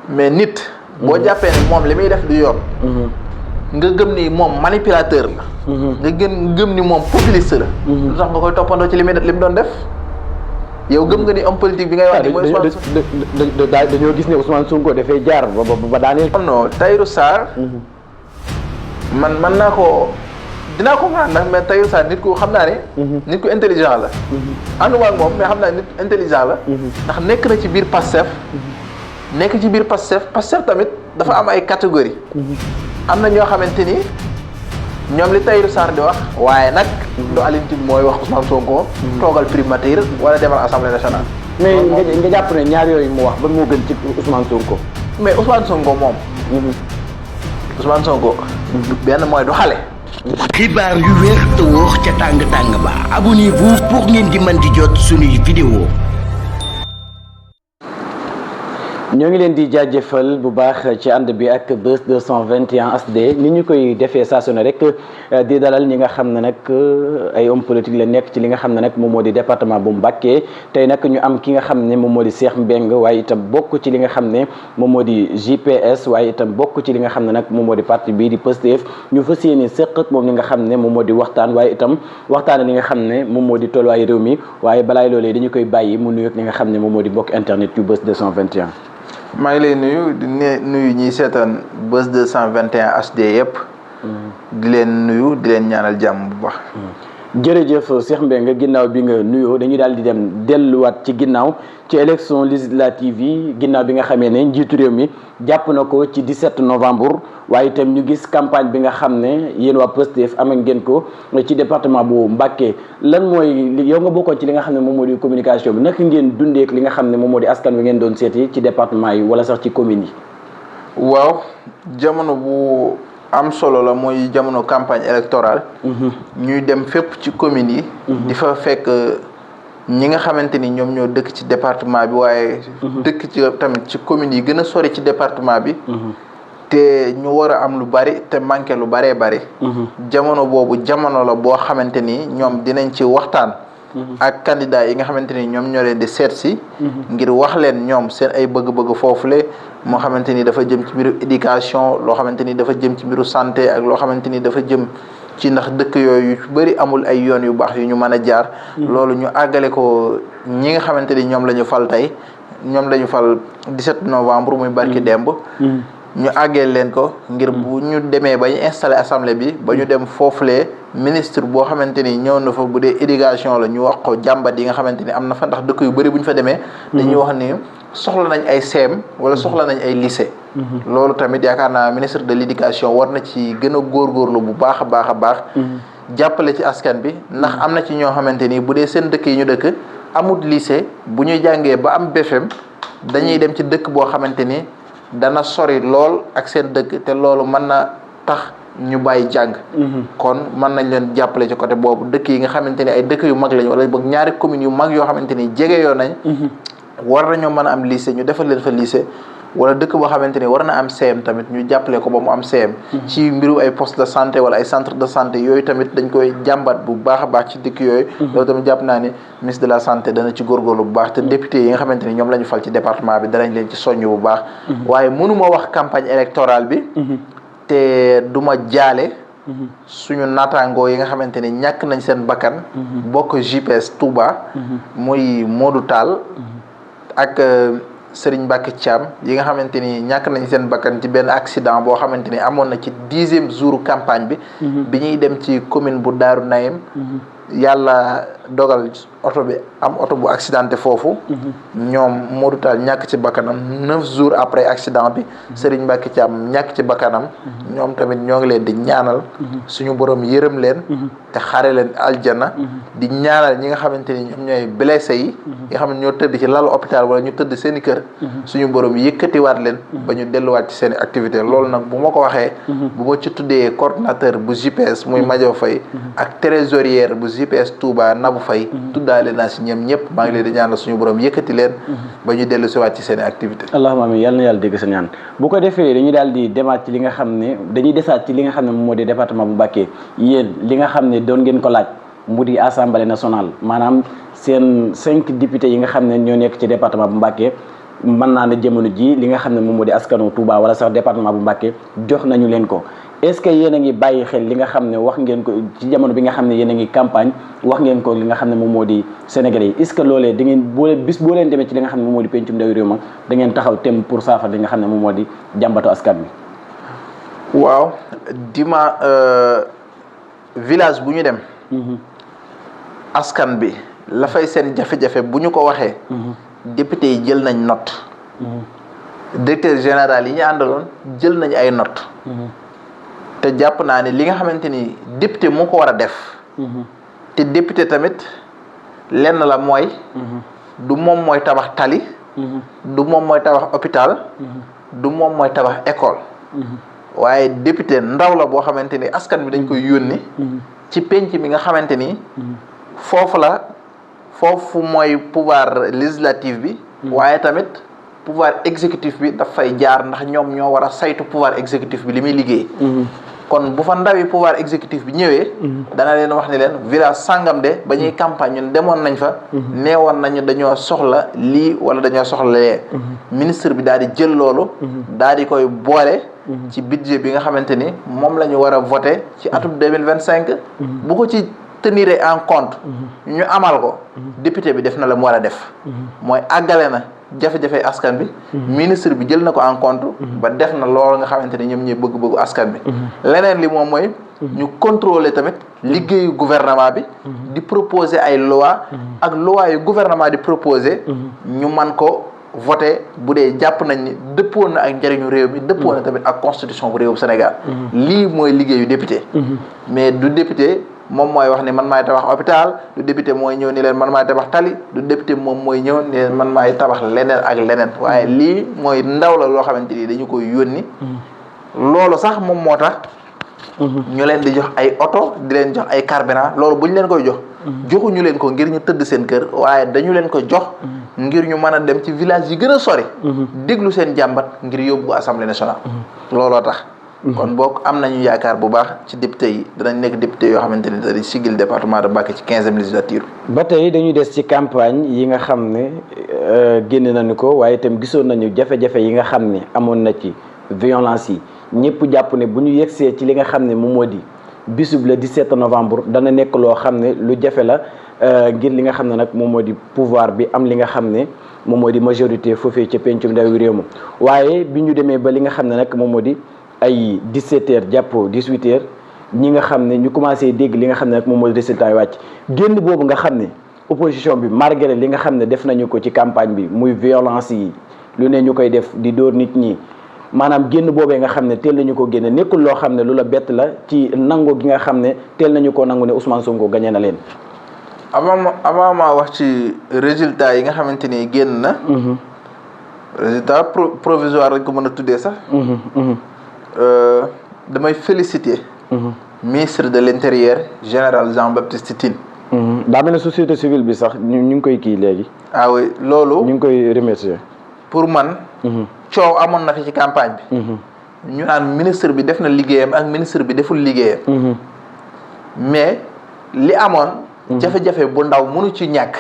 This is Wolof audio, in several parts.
mais nit. boo jàppee ne moom li muy def du yoon. nga gëm ni moom manipulateur la. nga gëm ni moom populiste la. lu tax nga koy toppandoo ci li mu doon def. yow gëm nga ni homme politique bi ngay wax ni mooy Ousmane Sonko dañoo gis ne Ousmane Sonko dafay jaar ba daaneel. non Tahirou Sarr. man naa ko dinaa ko mën nag mais Tahirou Sarr nit ku xam naa ne. nit ku intelligent la. ànduma ak moom mais xam naa nit intelligent la. ndax nekk na ci biir Pastef tamit dafa am ay catégorie am na ñoo xamante ni ñoom li Tahirou Sarr di wax waaye nag du Alioune Tine mooy wax Ousmane Sonko toogal primature wala demal assemblée nationale. mais nga jàpp ne ñaar yooyu mu wax ba moo gën ci Ousmane Sonko. mais Ousmane Sonko moom. Ousmane Sonko. benn mooy du xale. xibaar yu wér te wóor ca tàng tàng ba abonnez-vous pour ngeen di mën di jot suñuy vidéo. ñoo ngi leen di jaajëfal bu baax ci ànd bi ak Buzz 221 HD ni ñu koy defee saa su ne rek di dalal ñi nga xam ne nag ay homme politique la nekk ci li nga xam ne nag moom moo di département bu Mbacké tey nag ñu am ki nga xam ne moom moo di Cheikh Mbengue waaye itam bokk ci li nga xam ne moom moo di JPS waaye itam bokk ci li nga xam ne nag moom moo di parti bii di Pastef ñu fas yéene séq ak moom li nga xam ne moom moo di waxtaan waaye itam waxtaane li nga xam ne moom moo di tolluwaay réew mi waaye balaay loolee dañu koy bàyyi mu nuyu ak li nga xam ne moom moo di bokk internet yu Buzz 221. maa ngi lay nuyu di nuyu ñiy seetaan Buzz 221 HD yëpp. di leen nuyu di leen ñaanal jàmm bu baax. jërëjëf Cheikh Mbengue ginnaaw bi nga nuyoo dañuy daal di dem delluwaat ci ginnaaw ci élection législative yi ginnaaw bi nga xamee ne njiitu réew mi jàpp na ko ci 17 novembre waaye itam ñu gis campagne bi nga xam ne yéen waa Pastef am ngeen ko ci département bu Mbacké lan mooy yow nga bokkoon ci li nga xam ne moom moo di communication bi naka ngeen dundeek li nga xam ne moom moo di askan wi ngeen doon seeti ci département yi wala sax ci communes yi. waaw jamono bu am solo la mooy jamono campagne électorale. ñuy dem fépp ci communes yi. di fa fekk ñi nga xamante ni ñoom ñoo dëkk ci département bi waaye. dëkk ci tamit ci communes yi gën a sori ci département bi. te ñu war a am lu bari te manqué lu baree bari. jamono boobu jamono la boo xamante ni ñoom dinañ ci waxtaan. ak candidat yi nga xamante ni ñoom ñoo leen di seet si. ngir wax leen ñoom seen ay bëgg-bëgg foofule moo xamante ni dafa jëm ci mbiru éducation loo xamante ni dafa jëm ci mbiru santé ak loo xamante ni dafa jëm ci ndax dëkk yooyu yu bëri amul ay yoon yu baax yu ñu mën a jaar. loolu ñu àggale ko ñi nga xamante ni ñoom la ñu fal tey ñoom la ñu fal 17 novembre muy barki demb. ñu àggee leen ko ngir bu ñu demee ba ñu installé assemblée bi ba ñu dem foofulee ministre boo xamante ni ñëw na fa bu dee éducation la ñu wax ko jàmbat yi nga xamante ni am na fa ndax dëkk yu bëri bu ñu fa demee dañuy wax ni soxla nañ ay CEM wala soxla nañ ay lycée loolu tamit yaakaar naa ministre de l'éducation war na ci gën a góorgóorlu bu baax a baax a baax jàppale ci askan bi ndax am na ci ñoo xamante ni bu dee seen dëkk yi ñu dëkk amut lycée bu ñuy jàngee ba am BFEM dañuy dem ci dëkk boo xamante ni dana sori lool ak seen dëkk te loolu mën na tax ñu bàyyi jàng. kon mën nañ leen jàppale ci côté boobu dëkk yi nga xamante ni ay dëkk yu mag lañ wala boog ñaari communes yu mag yoo xamante ni jege yoo nañ. war nañoo mën a am lycée ñu defal leen fa lycée wala dëkk boo xamante ni war na am CM tamit ñu jàppale ko ba mu am CM. ci mbiru ay poste de santé wala ay centre de santé yooyu tamit dañ koy jàmbat bu baax a baax ci dëkk yooyu. loolu tamit jàpp naa ni ministre de la santé dana ci góorgóorlu bu baax te député yi nga xamante ni ñoom la ñu fal ci département bi danañ leen ci soññ bu baax. waaye mënuma wax campagne électorale bi. te duma jaale. suñu naataangoo yi nga xamante ni ñàkk nañ seen bakkan. bokk JPS Touba. muy Modou Tall. ak Serigne Mbacké Thiam yi nga xamante ni ñàkk nañ seen bakkan ci benn accident boo xamante ni amoon na ci 10e jour campagne bi. bi ñuy dem ci commune bu Daaru Naim. yàlla dogal oto bi am oto bu accidenté foofu. ñoom Modou Tall ñàkk ci bakkanam 9 jours après accident bi. Serigne Mbacké Thiam ñàkk ci bakkanam. ñoom tamit ñoo ngi leen di ñaanal. suñu borom yërëm leen. te xare leen aljana. di ñaanal ñi nga xamante ni ñoom ñooy blessé yi. nga xam ne ñoo tëdd ci lalu hôpital wala ñu tëdd seen i kër. suñu borom yëkkatiwaat leen. ba ñu delluwaat ci seen i activité loolu nag bu ma ko waxee. bu ma ci tuddee coordonnateur bu JPS muy Madiaw Faye ak trésorière bu JPS Touba Nabou Faye tuddaale naa si ñoom ñëpp maa ngi leen di ñaanal suñu borom yëkkati leen ba ñu dellu si waat ci seen i activité allahumma amiin yàlla na yàlla dégg sa ñaan bu ko defee dañuy daal di demaat ci li nga xam ne dañuy desaat ci li nga xam ne moom moo di département bu Mbacké yéen li nga xam ne doon ngeen ko laaj mu di assemblée nationale maanaam seen 5 députés yi nga xam ne ñoo nekk ci département bu Mbacké mën naa ne jamono ji li nga xam ne moom moo di askanu Touba wala sax département bu Mbacké jox nañu leen ko est-ce que yéen a ngi bàyyi xel li nga xam ne wax ngeen ko ci jamono bi nga xam ne yéen a ngi campagne wax ngeen ko li nga xam ne moom moo di Sénégalais yi est-ce que loolee da ngeen boo leen demee ci li nga xam ne moom moo di pencum ndawi réew ma da ngeen taxaw tem pour saafara li nga xam ne moom moo di jàmbatu askan bi. waaw village bu ñu dem. askan bi la fay seen jafe-jafe bu ñu ko waxee. député yi jël nañ note. directeur général yi ñu àndaloon jël nañ ay note. te jàpp naa ne li nga xamante ni député moo ko war a def. te député tamit lenn la mooy. du moom mooy tabax tali. du moom mooy tabax hôpital. du moom mooy tabax école. waaye député ndaw la boo xamante ni askan bi dañ koy yónni. ci penc mi nga xamante ni. foofu mooy pouvoir législatif bi. waaye tamit pouvoir exécutif bi daf fay jaar ndax ñoom ñoo war a saytu pouvoir exécutif bi li muy liggéey. kon bu fa ndawi pouvoir exécutif bi ñëwee. dana leen wax ni leen village sangam de ba ñuy campagne ñun demoon nañ fa. neewoon nañu dañoo soxla lii wala dañoo soxla lee. ministre bi daal di jël loolu. daal di koy boole. ci budget bi nga xamante ni moom la ñu war a voté ci atum 2025. bu ko ci tenir en compte. ñu amal ko. député bi def na la mu war a def. mooy àggale na jafe-jafe askan bi. ministre bi jël na ko en compte. ba def na loolu nga xamante ni ñoom ñooy bëgg-bëggu askan bi. leneen li moom mooy. ñu contrôler tamit liggéeyu gouvernement bi. di proposer ay loi ak loi yu gouvernement di proposer. ñu man ko voté bu dee jàpp nañ ni dëppoo na ak njëriñu réew mi dëppoo na tamit ak constitution bu réewu Sénégal. lii mooy liggéeyu député. mais du député moom mooy wax ni man maay tabax hôpital du député mooy ñëw ni leen man maay tabax tali du député moom mooy ñëw ni leen man maay tabax leneen ak leneen waaye lii mooy ndaw la loo xamante ni dañu koy yónni. loolu sax moom moo tax. ñu leen di jox ay oto di leen jox ay carburant loolu bu ñu leen koy jox. joxuñu leen ko ngir ñu tëdd seen kër waaye dañu leen ko jox. ngir ñu mën a dem ci village yi gën a sori. déglu seen jàmbat ngir yóbbu assemblée nationale. looloo tax. kon boog am nañu yaakaar bu baax ci député yi danañ nekk député yoo xamante ni dañuy sigil département de Mbacké ci 15e législature. ba tey dañuy des ci campagne yi nga xam ne génn nañu ko waaye itam gisoon nañu jafe-jafe yi nga xam ne amoon na ci violence yi ñëpp jàpp ne bu ñu yegsee ci li nga xam ne moom moo di bisub le 17 novembre dana nekk loo xam ne lu jafe la ngir li nga xam ne nag moom moo di pouvoir bi am li nga xam ne moom moo di majorité foofee ca pencum ndawi réew ma waaye bi ñu demee ba li nga xam ne nag moom moo di ay 17h jàpp 18h ñi nga xam ne ñu commencé dégg li nga xam ne nag moom moo di résultat yi wàcc génn boobu nga xam ne opposition bi malgré li nga xam ne def nañu ko ci campagne bi muy violence yi lu ne ñu koy def di dóor nit ñi maanaam génn boobee nga xam ne teel nañu ko génne nekkul loo xam ne lu la bett la ci nangu gi nga xam ne teel nañu ko nangu ne Ousmane Sonko gagné na leen. avant ma wax ci résultat yi nga xamante ni génn na. résultat provisoire lañ ko mën a tuddee sax. damay féliciter. ministre de l'intérieur général Jean-Baptiste Tine. daa mel ne société civile bi sax ñu ngi koy kii léegi. ah oui loolu. ñu ngi koy remercier. pour man. coow amoon na fi ci campagne bi. ñu naan ministre bi def na liggéeyam ak ministre bi deful liggéeyam. mais li amoon. jafe-jafe bu ndaw mënu ci ñàkk.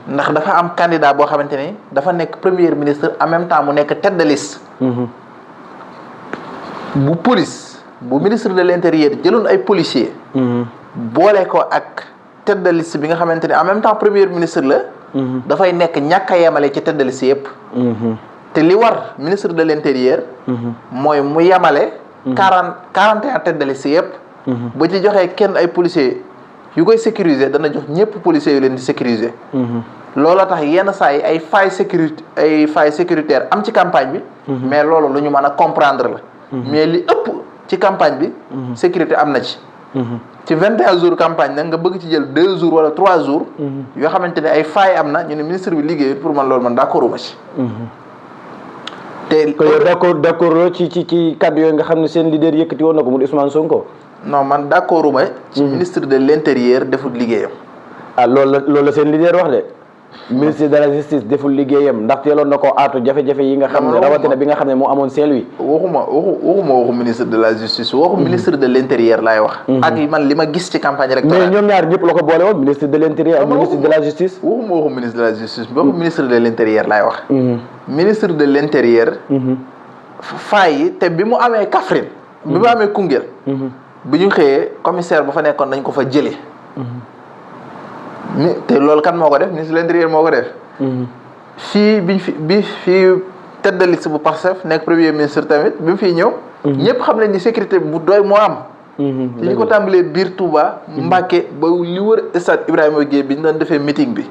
ndax dafa am candidat boo xamante ni dafa nekk premier ministre en même temps mu nekk tête de liste. bu police bu ministre de l'intérieur jëloon ay policiers. boole ko ak tête de liste bi nga xamante ni en même temps premier ministre la. dafay nekk ñàkk a yemale ci tête de liste yëpp. te li war ministre de l'intérieur. mooy mu yemale. 41 tête de liste yëpp. ba ci joxee kenn ay policiers yu koy sécuriser dana jox ñëpp policiers yu leen di sécuriser. looloo tax yenn saa yi ay failles sécuritaires am ci campagne bi. mais loolu lu ñu mën a comprendre la. mais li ëpp ci campagne bi. sécurité am na ci. ci 21 jours campagne nag nga bëgg ci jël 2 jours wala 3 jours. yoo xamante ne ay failles am na ñu ne ministre bi liggéey pour man loolu man d'accord ma ci. te d'accord ci kàddu yooyu nga xam ne seen leader yëkkati woon na ko mu di Ousmane Sonko. non man d'accord ma ci ministre de l'intérieur defut liggéeyam. loolu la seen leader wax de. ministre de la justice deful liggéeyam ndax teeloon na ko aatu jafe-jafe yi nga xam ne rawatina bi nga xam ne moo amoon Saint-Louis. waxu ministre de la justice waxu ministre de l'intérieur laay wax. ak man li ma gis ci campagne électorale. mais ñoom ñaar ñëpp la ko boole woon ministre de l'intérieur ak ministre de la justice. waxu ministre de la justice waxu ministre de l'intérieur laay wax. ministre de l'intérieur. faay yi te bi mu amee Kaffrine. bi mu amee Koungheul. bi ñu xëyee commissaire ba fa nekkoon dañ ko fa jëlee. te loolu kan moo ko def ministre de l'intérieur moo ko def. fii tête de liste bu Pastef nekk premier ministre tamit bi mu fiy ñëw. ñëpp xam nañ ni sécurité bu doy moo am. te ñu ko tàmbalee biir Touba. Mbacké ba li wër stade Ibrahima Gueye bi ñu doon defee meeting bi.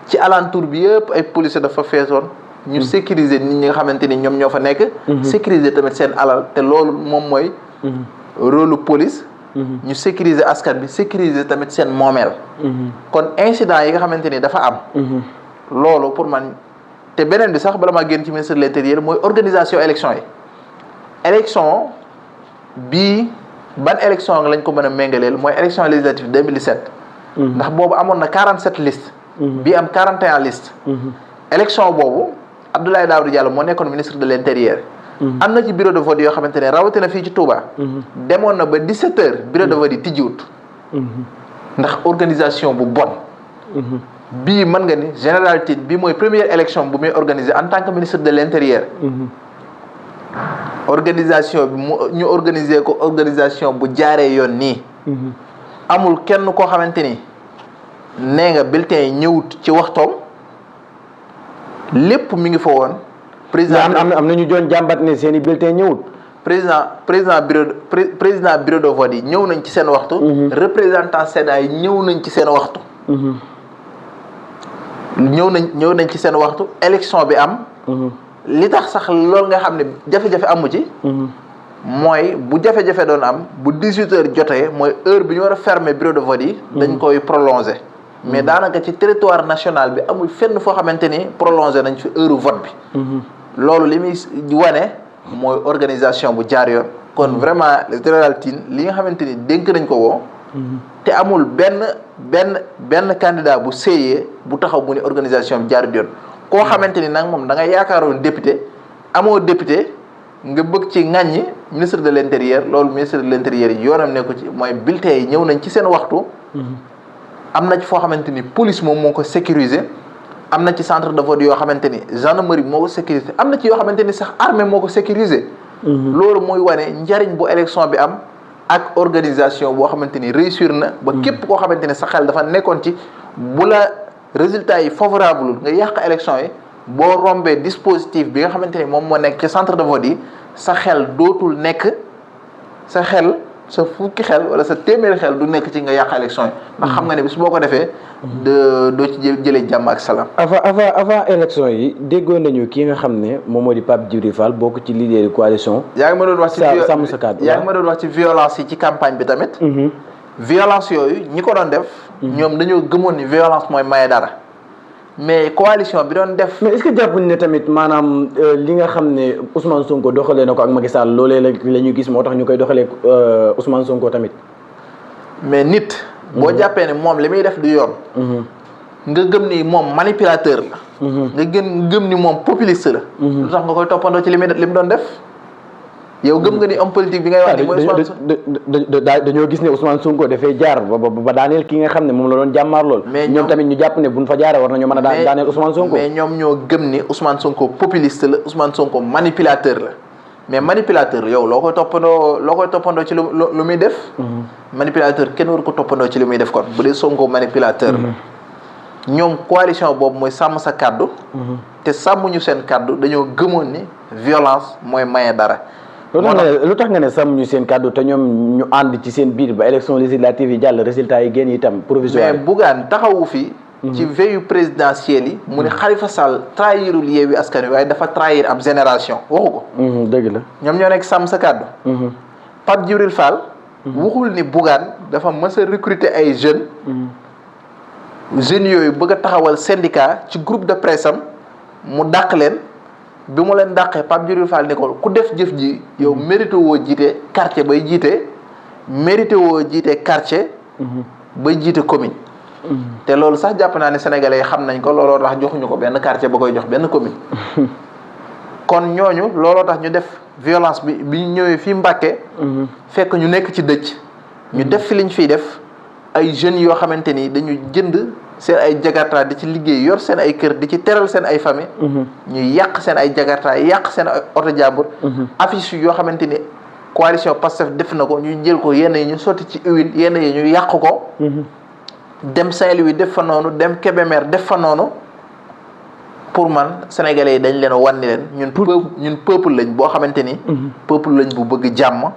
ci alentour bi yëpp ay policiers dafa feesoon. ñu sécuriser nit ñi nga xamante ni ñoom ñoo fa nekk. sécuriser tamit seen alal te loolu moom mooy. rôle police. ñu sécuriser askan bi sécuriser tamit seen moomeel. kon incident yi nga xamante ni dafa am. loolu pour man te beneen bi sax bala maa génn ci ministre de l'intérieur mooy organisation élection yi. élection bii ban élection lañ ko mën a méngaleel mooy élection législative 2017. ndax boobu amoon na 47 listes. bii am 41 listes. élection boobu Abdoulaye Daouda Diallo moo nekkoon ministre de l'intérieur. am na ci bureau de vote yoo xamante ne rawatina fii ci Touba. demoon na ba 17h bureau de vote yi tijjiwut. ndax organisation bu bon. bii mën nga ni général Tine bii mooy première élection bu muy organiser en tant que ministre de l'intérieur. organisation bi ñu organiser ko organisation bu jaaree yoon nii. amul kenn koo xamante ni nee nga bulletin yi ñëwut ci waxtoom lépp mi ngi fa woon. président am na ñu doon jàmbat ne seen i bulletin ñëwut. président bureau de vote yi ñëw nañ ci seen waxtu. représentant Sénat yi ñëw nañ ci seen waxtu. ñëw nañ ci seen waxtu élection bi am. li tax sax loolu nga xam ne jafe-jafe amu ci. mooy bu jafe-jafe doon am bu 18h jotee mooy heure bi ñu war a fermer bureau de vote yi. dañ koy prolonger. mais daanaka ci territoire national bi amul fenn foo xamante ni prolonger nañ fi heure vote bi. loolu li muy wane mooy organisation bu jaar yoon. kon vraiment le général Tine li nga xamante ni dénk nañ ko woo. te amul benn candidat bu séyee bu taxaw mu ni organisation bi jaar yoon. koo xamante ni nag moom da nga yaakaaroon député amoo député nga bëgg ci ŋàññi ministre de l'intérieur loolu ministre de l'intérieur yi yoonam nekku ci mooy bulletin yi ñëw nañ ci seen waxtu. am na ci foo xamante ni police moom moo ko sécuriser. am na ci centre de vote yoo xamante ni gendarmerie moo ko sécuriser am na ci yoo xamante ni sax armée moo ko sécuriser. loolu mooy wane njariñ bu élection bi am ak organisation boo xamante ni réussir na. ba képp koo xamante ni sa xel dafa nekkoon ci bu la résultat yi favorable nga yàq élection yi boo rombee dispositif bi nga xamante ni moom moo nekk ci centre de vote yi sa xel dootul nekk sa xel. sa fukki xel wala sa téeméeri xel du nekk ci nga yàq élection yi. ndax xam nga ne bis boo ko defee. doo ci jëlee jàmm ak salaam. avant élection yi déggoon nañu ki nga xam ne moom moo di Pape Djibril Fall bokk ci leader coalition. yaa ngi ma doon wax ci sàmm sa kàddu yaa ngi ma doon wax ci violence yi ci campagne bi tamit. violence yooyu ñi ko doon def. ñoom dañoo gëmoon ni violence mooy maye dara. mais coalition bi doon def. mais est-ce que jàppuñ ne tamit maanaam li nga xam ne Ousmane Sonko doxalee na ko ak Macky Sall loolee la ñu gis moo tax ñu koy doxalee Ousmane Sonko tamit. mais nit. boo jàppee ne moom li muy def du yoon. nga gëm ni moom manipulateur la. nga gëm ni moom populiste la. lu tax nga koy toppandoo ci li mu doon def. yow gëm nga ni homme politique bi ngay wax ni mooy Ousmane Sonko dañoo gis ne Ousmane Sonko dafay jaar ba daaneel ki nga xam ne moom la doon jàmmaar lool. mais ñoom tamit ñu jàpp ne buñ fa jaaree war nañoo mën a daaneel Ousmane Sonko. mais ñoom ñoo gëm ni Ousmane Sonko populiste la Ousmane Sonko manipulateur la mais manipulateur yow loo koy toppandoo ci lu muy def. manipulateur kenn war ko toppandoo ci lu muy def kon bu dee Sonko manipulateur la. ñoom coalition boobu mooy sàmm sa kàddu. te sàmmuñu seen kàddu dañoo gëmoon ni violence mooy maye dara. lu tax nga ne sàmm ñu seen kàddu te ñoom ñu ànd ci seen biir ba élection législative yi jàll résultat yi génn itam provisoire. mais Bougane taxawu fi. ci veille présidentielle yi. mu ne Khalifa Sall trahirul Yewwi Askan Wi waaye dafa trahir ab génération waxu ko. dëgg la ñoom ñoo nekk sàmm sa kàddu. Pape Djibril Fall. waxul ni Bougane dafa mës a recruter ay jeunes. jeunes yooyu bëgg a taxawal syndicat ci groupe de presse am mu dàq leen. bi mu leen dàqee Pape Djibril Fall ni ko ku def jëf ji yow mérité woo jiite quartier bay jiite mérité woo jiite quartier bay jiite commune te loolu sax jàpp naa ne sénégalais yi xam nañ ko looloo tax joxuñu ko benn quartier ba koy jox benn commune. kon ñooñu looloo tax ñu def violence bi ñu ñëwee fii Mbàkke. fekk ñu nekk ci dëj. ñu def fi liñ fiy def ay jeunes yoo xamante ni dañu jënd seen ay jakarta di ci liggéey yor seen ay kër di ci teral seen ay famille. ñuy yàq seen ay jakarta yàq seen ay oto jàmbur. affiche yoo xamante ni coalition Pastef def na ko ñu jël ko yenn yi ñu sotti ci huile yenn yi ñu yàq ko. dem Saint-Louis def fa noonu dem Kébémer def fa noonu. pour man sénégalais yi dañ leen wan ni leen ñun peuple lañ boo xamante ni. peuple lañ bu bëgg jàmm.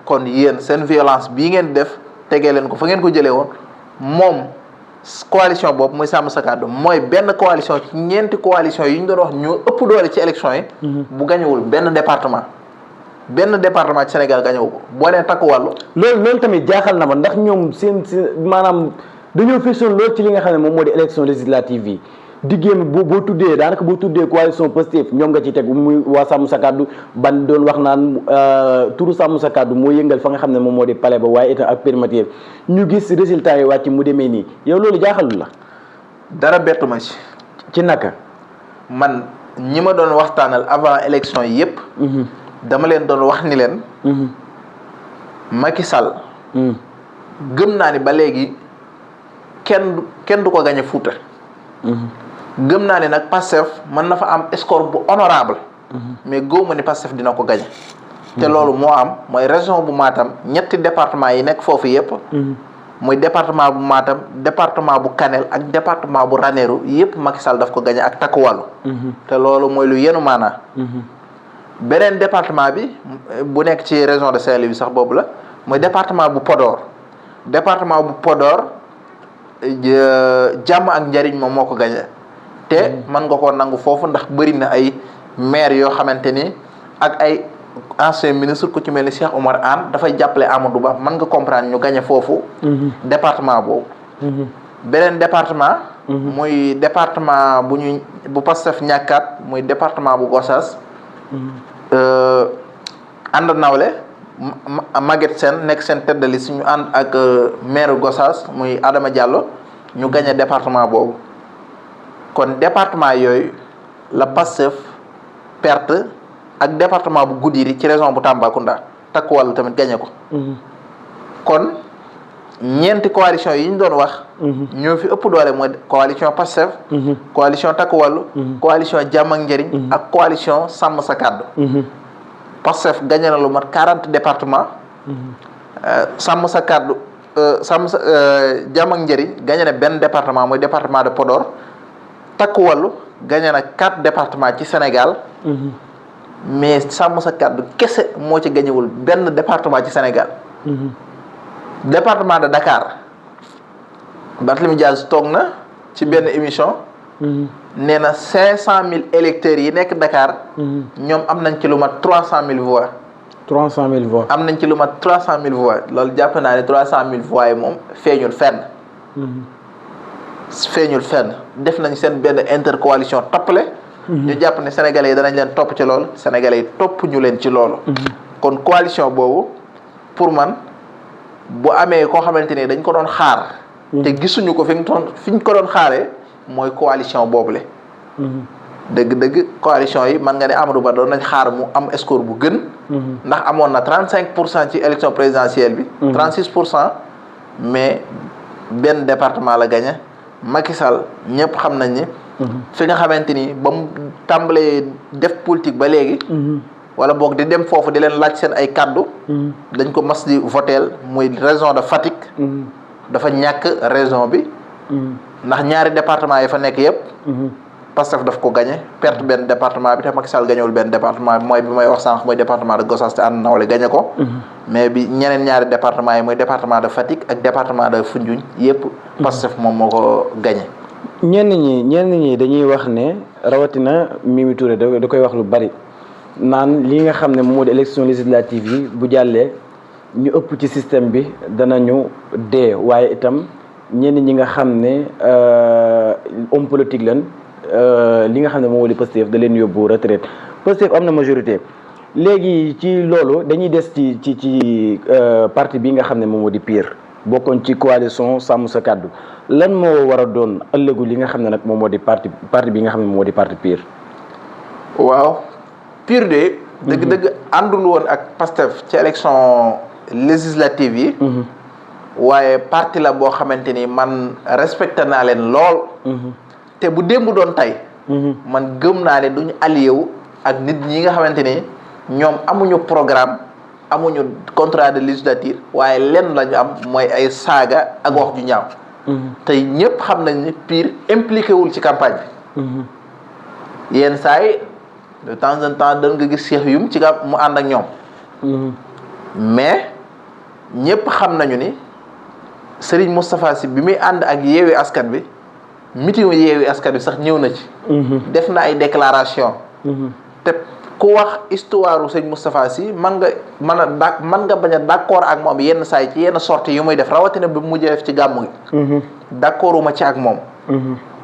kon yéen seen violence bii ngeen def tegee leen ko fa ngeen ko jëlee woon moom coalition boobu muy Sàmm Sa Kàddu mooy benn coalition ci ñeenti coalition yi ñu doon wax ñoo ëpp doole ci élection yi. bu gañewul benn département ci Sénégal gañewu ko boo nee takku wàllu. loolu tamit jaaxal na ma ndax ñoom seen maanaam dañoo fësoon lool ci li nga xam ne moom moo di élection législative yi. diggéem boo tuddee daanaka boo tuddee coalition Pastef ñoom nga ci teg muy waa Sàmm Sa Kàddu ban doon wax naan turu Sàmm Sa Kàddu moo yëngal fa nga xam ne moom moo di palais ba waaye itam ak primature ñu gis résultat yi wàcc mu demee nii yow loolu jaaxalul la. dara bettu ma ci naka. man ñi ma doon waxtaanal avant élection yi yépp dama leen doon wax ni leen. Macky Sall. gëm naa ni ba léegi kenn du ko gañe Fuuta. gëm naa ne nag Pastef mën na fa am score bu honorable mais gëwuma ni Pastef dina ko gañe te loolu moo am mooy région bu Matam ñetti département yi nekk foofu yépp muy département bu Matam département bu Kanel ak département bu Ranérou yépp Macky Sall daf ko gañe ak takku wàllu te loolu mooy lu yenu maanaa beneen département bi bu nekk ci région de Saint-Louis sax boobu la mooy département bu Podor jàmm ak njariñ moom moo ko gañe te mën nga koo nangu foofu ndax bëri na ay maire yoo xamante ni ak ay ancien ministre ku ci mel ni Cheikh Oumar Anne dafay jàppale Amadou Ba mën nga comprendre ñu gañe foofu département boobu beneen département muy département bu Pastef ñàkkaat muy département bu Gossas ànd nawle Maguette Sène nekk seen tête de liste ñu ànd ak maire Gossas muy Adama Diallo ñu gagné département boobu kon département yooyu la Pastef perte ak département bu Goudiri ci région bu Tambacounda takku wàllu tamit gagné ko. kon ñeenti coalition yi ñu doon wax. ñoo fi ëpp doole mooy coalition Pastef. coalition takku wàllu. coalition jàmm ak njëriñ. ak coalition Sàmm Sa Kàddu. Pastef gagné na lu mat 40 départements. Sàmm Sa Kàddu jàmm ak njëriñ gagné na benn département mooy département de Podor. takku wàllu gagné na 4 départements ci Sénégal. mais Sàmm Sa Kàddu kese moo ci gañewul benn département ci Sénégal. département de Dakar Barthélémy Dias toog na ci benn émission. nee na 500000 électeurs yi nekk Dakar. ñoom am nañ ci lu mat 300000 voix. 300000 voix. am nañ ci lu mat 300000 voix loolu jàpp naa ne 300000 voix yi moom feeñul fenn. feeñul fenn def nañ seen benn intercoalition toppale. ñu jàpp ne sénégalais yi danañ leen topp ci loolu sénégalais yi topp ñu leen ci loolu. kon coalition boobu pour man bu amee koo xamante ni dañ ko doon xaar. te gisuñu ko fi ñu ko doon xaaree mooy coalition boobule. dëgg-dëgg coalition yi man nga ne Amadou Ba doon nañ xaar mu am score bu gën. ndax amoon na 35% ci élection présidentielle bi. 36% mais benn département la gagné Macky Sall ñëpp xam nañ ni. fi nga xamante ni ba mu tàmbalee def politique ba léegi. wala boog di dem foofu di leen laaj seen ay kaddu. dañ ko mas di voteel muy région de Fatick. dafa ñàkk région bi. ndax ñaari département yi fa nekk yépp Pastef daf ko gagné perte benn département bi te Macky Sall gañewul benn département bi mooy bi may wax sànq mooy département de Gossas te ànd nawle gagné ko. mais bi ñeneen ñaari département yi mooy département de Fatick ak département de Foundiougne yépp Pastef moom moo ko gagné. ñenn ñi dañuy wax ne rawatina Mimi Touré da koy wax lu bari naan li nga xam ne moo di élection législative yi bu jàllee ñu ëpp ci système bi danañu dee waaye itam ñenn ñi nga xam ne homme politique lan li nga xam ne moo di Pastef da leen yóbbu retraite Pastef am na majorité léegi ci loolu dañuy des ci parti bi nga xam ne moom moo di PUR bokkoon ci coalition sàmm sa kàddu lan moo war a doon ëllëgu li nga xam ne nag moom moo di parti bi nga xam ne moo di parti PUR. waaw PUR de. dëgg-dëgg àndul woon ak PASTEF ci élection législative yi. waaye parti la boo xamante ni man respecté naa leen lool. te bu démb doon tey. man gëm naa ne duñu allié wu ak nit ñi nga xamante ni ñoom amuñu programme amuñu contrat de législature waaye lenn la ñu am mooy ay saaga ak wax ju ñaaw. tey ñëpp xam nañ ni PUR impliqué wul ci campagne bi. yenn saa yi de temps en temps dañ nga gis Cheikh Youm ci mu ànd ak ñoom. mais ñëpp xam nañu ni Serigne Moustapha Sy bi muy ànd ak Yewwi Askan Wi meeting Yewwi Askan Wi sax ñëw na ci. def na ay déclaration te ku wax histoire u Serigne Moustapha Sy man nga bañ a d'accord ak moom yenn saa yi ci yenn sorties yu muy def rawatina bi mu mujjee def ci gàmmu gi. d'accorduma ci ak moom.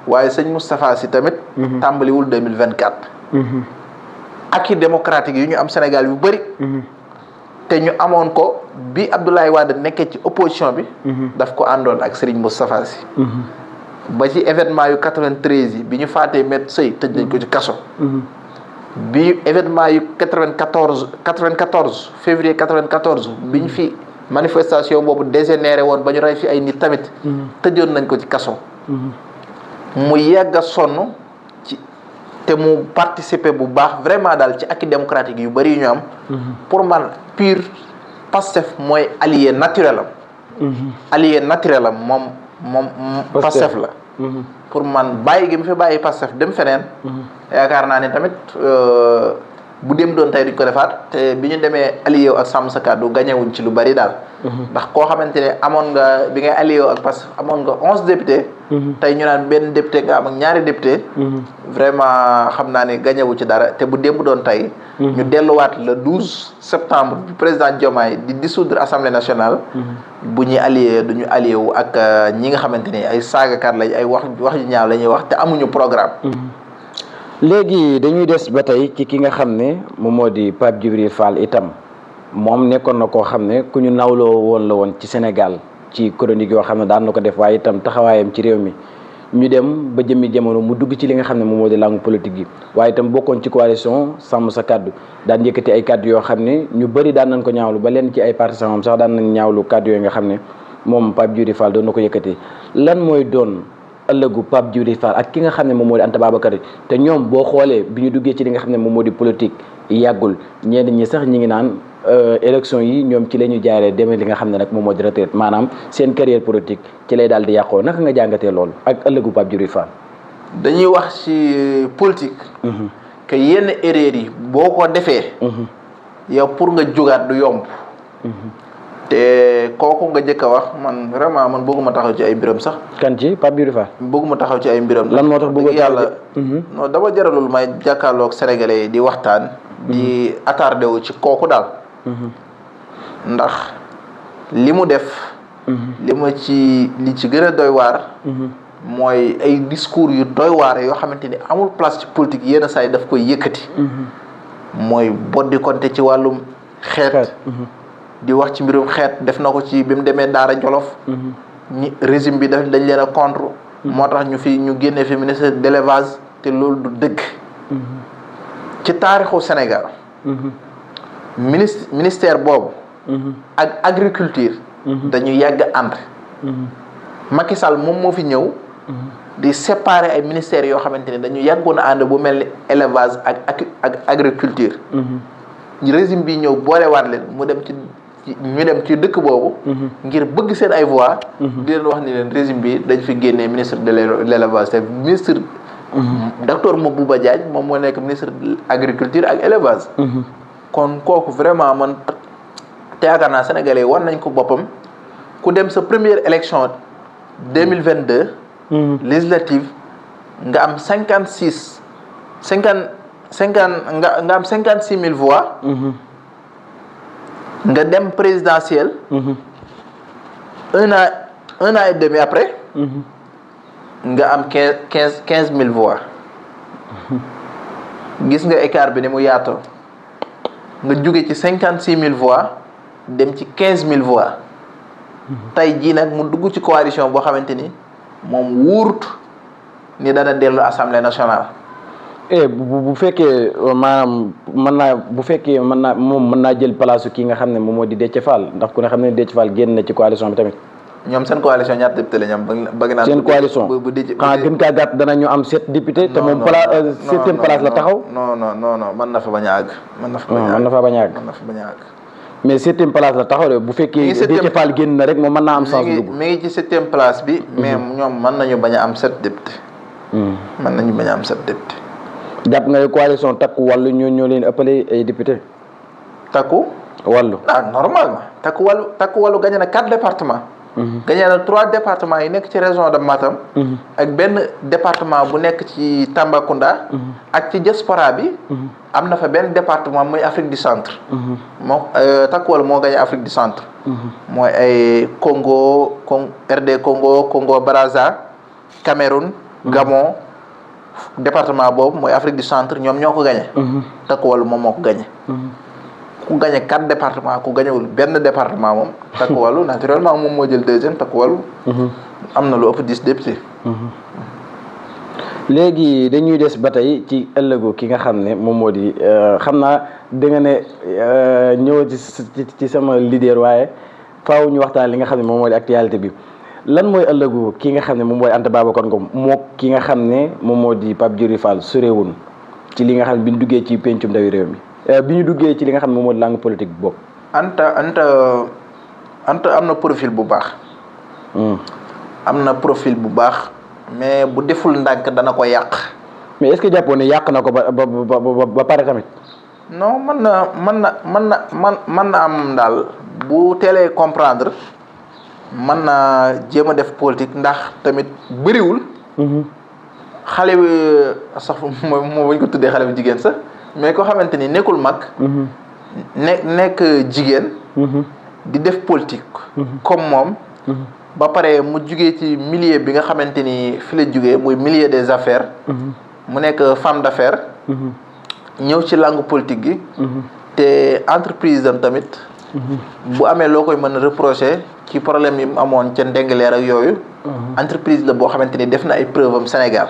waaye Serigne Moustapha Sy tamit. tàmbaliwul 2024. acquis démocratique yi ñu am Sénégal yu bëri. te ñu amoon ko bi Abdoulaye Wade nekkee ci opposition bi. daf ko àndoon ak Serigne Moustapha Sy. ba ci événement yu 93 yi bi ñu faatee Maître Sèye tëj nañ ko ci kaso. bi événement yu 94 février 94 bi ñu fi manifestation boobu dégénéré woon ba ñu rey fi ay nit tamit. tëjoon nañ ko ci kaso. mu yàgg a sonn ci te mu participer bu baax vraiment daal ci acquis démocratique yu bëri yu ñu am. pour man PUR PASTEF mooy allié naturel am. allié naturel am moom PASTEF la. pour man bàyyi gi mu fi bàyyi PASTEF dem feneen. yaakaar naa ne tamit bu dem doon tey duñ ko defaat te bi ñu demee allié ak sàmm sa kàddu gañewuñ ci lu bari daal. ndax koo xamante ne amoon nga bi ngay allié ak PASTEF amoon nga 11 députés. tey ñu naan benn député nga am ak ñaari député. vraiment xam naa ne gañewu ci dara te bu démb doon tey. ñu delluwaat le 12 septembre bi président Diomaye di dissoudre assemblée nationale. bu ñuy allié duñu allié wu ak ñi nga xamante ni ay saagakat lañ ay wax yu ñaaw la ñuy wax te amuñu programme. léegi dañuy des ba tey ci ki nga xam ne moom moo di Pape Djibril Fall itam moom nekkoon na koo xam ne ku ñu nawloo woon la woon ci Sénégal ci chronique yoo xam ne daan na ko def waaye itam taxawaayam ci réew mi ñu dem ba jëmmi jamono mu dugg ci li nga xam ne moom moo di langue politique yi waaye itam bokkoon ci coalition sàmm sa kàddu daan yëkkati ay kàddu yoo xam ne ñu bëri daan nañ ko ñaawlu ba leen ci ay partisans moom sax daan nañ ñaawlu kàddu yooyu nga xam ne moom Pape Djibril Fall doon na ko yëkkati lan mooy doon ëllëgu Pape Djibril Fall ak ki nga xam ne moom moo di Anta Babacar te ñoom boo xoolee bi ñu duggee ci li nga xam ne moom moo di politique yàggul ñenn ñi sax ñi ngi naan élection yi ñoom ci la ñu jaaree demee li nga xam ne nag moom moo di retraite maanaam seen carrière politique ci lay daal di yàqoo naka nga jàngatee loolu ak ëllëgu Pape Djibril Fall. dañuy wax ci politique. que yenn erreur yi boo ko defee. yow pour nga jógaat du yomb. te kooku nga jëkk a wax man vraiment man bëgguma taxaw ci ay mbiram sax. kan ci Pape Djibril Fall. bëgguma taxaw ci ay mbiram. lan moo tax bëgg yàlla non dama jaralul may jàkkaarloog sénégalais yi di waxtaan. di attardé wu ci kooku daal. ndax li mu def. li ci gën a doy waar. mooy ay discours yu doy waar yoo xamante ni amul place ci politique yenn saa yi daf koy yëkkati. mooy boddi konte ci wàllum xeet. di wax ci mbirum xeet def na ko ci bi mu demee Daara Jolof. ñi régime bi dañ leen a contre. moo tax ñu génnee fi ministre de l'élevage te loolu du dëgg. ci taarixu Sénégal. ministère boobu. ak agriculture. dañu yàgg ànd. Macky Sall moom moo fi ñëw. di séparer ay ministères yoo xamante ne dañu yàggoon a ànd bu mel ni élevage ak agriculture. régime bi ñëw boolewaat leen ñu dem ci dëkk boobu. ngir bëgg seen ay voix. di leen wax ni leen régime bi dañ fi génnee ministre de l'élevage te ministre. docteur Mabouba Diagne moom moo nekk ministre de agriculture ak élevage. kon kooku vraiment man te yaakaar naa sénégalais war nañ ko boppam ku dem sa première élection 2022. législative nga am 56 000 voix. nga dem présidentielle. un an et demi après. nga am 15 000 voix. gis nga écart bi ni mu yaatoo nga jóge ci 56 000 voix dem ci 15 000 voix tey jii nag mu dugg ci coalition boo xamante ni moom wóorut ni dana dellu assemblée nationale. bu fekkee maanaam bu fekkee mën naa jël place kii nga xam ne moom moo di Déthié Fall ndax ku ne xam ne Déthié Fall génn na ci coalition bi tamit. ñoom seen coalition ñaata député la ñoom bëgg naa. seen coalition xanaa gën kaa gàtt danañu am 7 députés. te moom septième place la taxaw. non mën na fa bañ a àgg. mën na fa bañ a àgg. mais 7e place la taxaw de bu fekkee Déthié Fall génn na rek moom mën naa am chance dugg. mi ngi ci 7e place bi. mais ñoom mën nañu bañ a am 7 députés. mën nañu bañ a am 7 députés. jàpp nga ne coalition takku wàllu ñoo leen ëppale ay député. takku. wàllu normalement takku wàllu gagné na 4 départements. gagné na 3 départements yi nekk ci région de Matam. ak benn département bu nekk ci Tambacounda. ak ci diaspora bi. am na fa benn département muy Afrique du Centre. moo takku wàllu moo gagné Afrique du Centre. mooy ay RD Congo Brazza Cameroun. Gabon département boobu mooy Afrique du Centre ñoom ñoo ko gagné. takku wàllu moom moo ko gagné. ku gagné 4 départements ku gagnéwul benn département moom. takku wàllu naturellement moom moo jël 2e takku wàllu. am na lu ëpp 10 députés. léegi dañuy des ba tey ci ëllëgu ki nga xam ne moom moo di xam naa da nga ne ñëw ci sama leader waaye faaw ñu waxtaan li nga xam ne moom moo di actualité bi lan mooy ëllëgu ki nga xam ne moom mooy Anta Babacar Ngom moo ki nga xam ne moom moo di Pape Djibril Fall sorewun ci li nga xam ne bi ñu duggee ci pencum ndawi réew mi bi ñu duggee ci li nga xam ne moom moo di langue politique bi boobu. Anta am na profil bu baax. am na profil bu baax. mais bu deful ndànk dana ko yàq. mais est-ce que jàppoon ne yàq na ko ba pare tamit. non mën na am daal bu teelee comprendre mën na jéem a def politique ndax tamit bëriwul. xale bi sax moo bañ ko tuddee xale bu jigéen sax mais koo xamante ni nekkul mag. nekk jigéen. di def politique. comme moom. ba pare mu jugee ci milieu bi nga xamante ni fi la jugee muy milieu des affaires. mu nekk femme d'affaires. ñëw ci langue politique gi. te entreprise am tamit. bu amee loo koy mën a reprocher ci problème yi mu amoon ca Ndingler ak yooyu. entreprise la boo xamante ni def na ay preuve am Sénégal.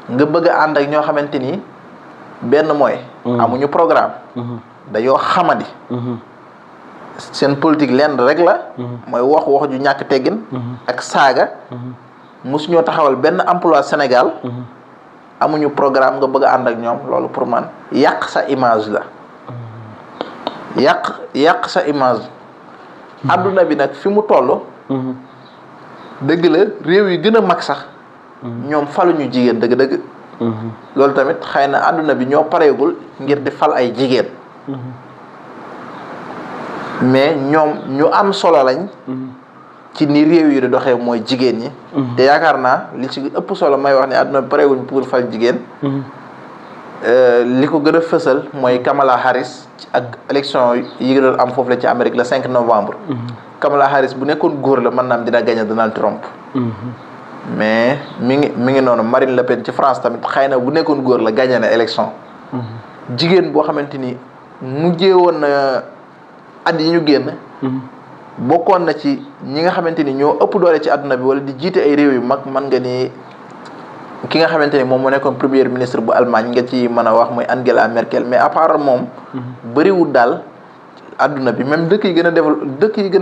nga bëgg a ànd ak ñoo xamante ni benn mooy. amuñu programme. dañoo xamadi. seen politique lenn rek la. mooy wax ju ñàkk teggin. ak saaga. mosu ñoo taxawal benn emploi Sénégal. amuñu programme nga bëgg a ànd ak ñoom loolu pour man yàq sa image la. yàq sa image. adduna bi nag fi mu toll. dëgg la réew yi gën a mag sax. ñoom faluñu jigéen dëgg-dëgg. loolu tamit xëy na adduna bi ñoo pareegul ngir di fal ay jigéen. mais ñoom ñu am solo lañ. ci ni réew yi di doxee mooy jigéen ñi. te yaakaar naa li ci ëpp solo may wax ne àdduna bi pareewuñ pour fal jigéen. li ko gën a fësal mooy Kamala Harris ak élection yi doon am foofu la ci Amérique le 5 novembre. Kamala Harris bu nekkoon góor la mën naa am dina gagné Donald Trump. mais mi ngi noonu Marine Le Pen ci France tamit xëy na bu nekkoon góor la gagné na élection. jigéen boo xamante ni mujjee woon na at yi ñu génn. bokkoon na ci ñi nga xamante ni ñoo ëpp doole ci àdduna bi wala di jiite ay réew yu mag man nga ni ki nga xamante ni moom moo nekkoon premier ministre bu Allemagne nga ci mën a wax mooy Angela Merkel mais à part moom. bëriwul daal àdduna bi même dëkk yi gën a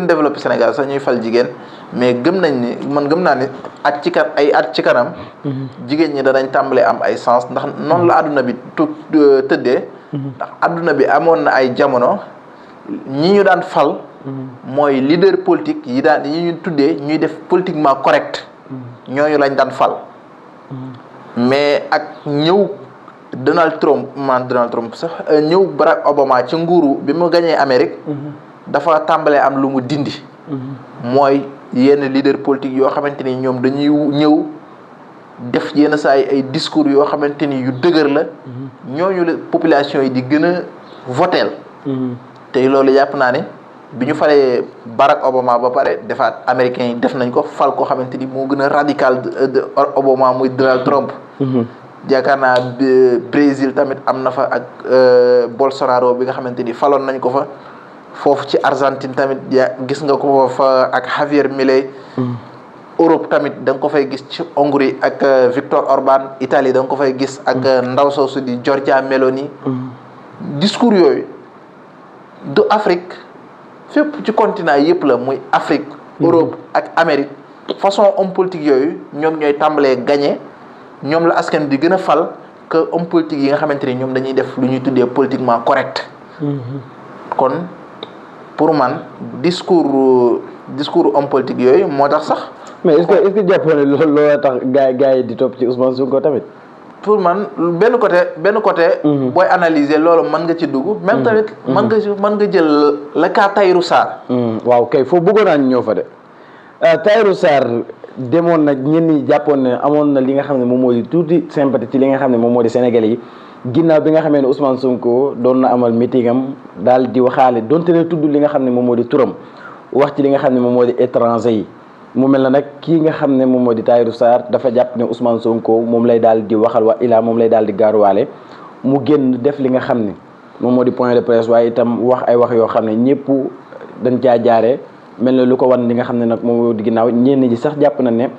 développé Sénégal sax ñuy fal jigéen mais gëm naa ni at ci kanam. jigéen ñi danañ tàmbalee am ay sens ndax noonu la àdduna bi tëddee. ndax àdduna bi amoon na ay jamono ñi ñu daan fal. mooy leader politique yi ñu tuddee ñuy def politiquement correct. ñooñu lañ daan fal. mais ak ñëw Donald Trump sax ñëw Barack Obama ci nguuru bi mu gañee Amérique. dafa tàmbalee am lu mu dindi. mooy yenn leader politique yoo xamante ni ñoom dañuy ñëw def yenn saa yi ay discours yoo xamante ni yu dëgër la. ñooñu la population yi di gën a voteel. te loolu yàpp naa ne. bi ñu falee Barack Obama ba pare defaat américains yi def nañ ko fal koo xamante ni moo gën a radical de Obama muy Donald Trump. yaakaar naa Brésil tamit am na fa ak Bolsonaro bi nga xamante ni faloon nañ ko fa foofu ci Argentine tamit gis nga ko fa ak Javier Milei. Europe tamit da nga ko fay gis ci Hongrie ak Viktor Orban. Italie da nga ko fay gis ak ndaw soosu di Giorgia Meloni. discours yooyu du Afrique fépp ci continent yëpp la muy Afrique. Europe ak Amérique. façon homme politique yooyu ñoom ñooy tàmbalee gagné ñoom la askan di gën a fal que homme politique yi nga xamante ni ñoom dañuy def lu ñuy tuddee politiquement correct. kon pour man discours homme politique yooyu moo tax sax. mais est-ce que jàppoon ne loolu tax gars yi di topp ci Ousmane Sonko tamit. pour man benn côté. booy analyser loolu mën nga ci dugg. même tamit mën nga jël le cas Tahirou Sarr. waaw kay foofu bëggoon naa ñu ñëw fa de. Tahirou Sarr demoon na ñenn ñi jàppoon ne amoon na li nga xam ne moom moo di tuuti sympathie ci li nga xam ne moom moo di Sénégalais yi ginnaaw bi nga xamee ne Ousmane Sonko doon na amal meeting am daal di waxaale donte ne tudd li nga xam ne moom moo di turam wax ci li nga xam ne moom moo di étranger yi mu mel na nag kii nga xam ne moom moo di Tahirou Sarr dafa jàpp ne Ousmane Sonko moom lay daal di waxal wa ilaa moom lay daal di gaaruwaale mu génn def li nga xam ne moom moo di point de presse waaye itam wax ay wax yoo xam ne ñëpp dañ caa jaaree. mel na lu ko wan li nga xam ne nag moom moo di ginnaaw ñenn ji sax jàpp na ne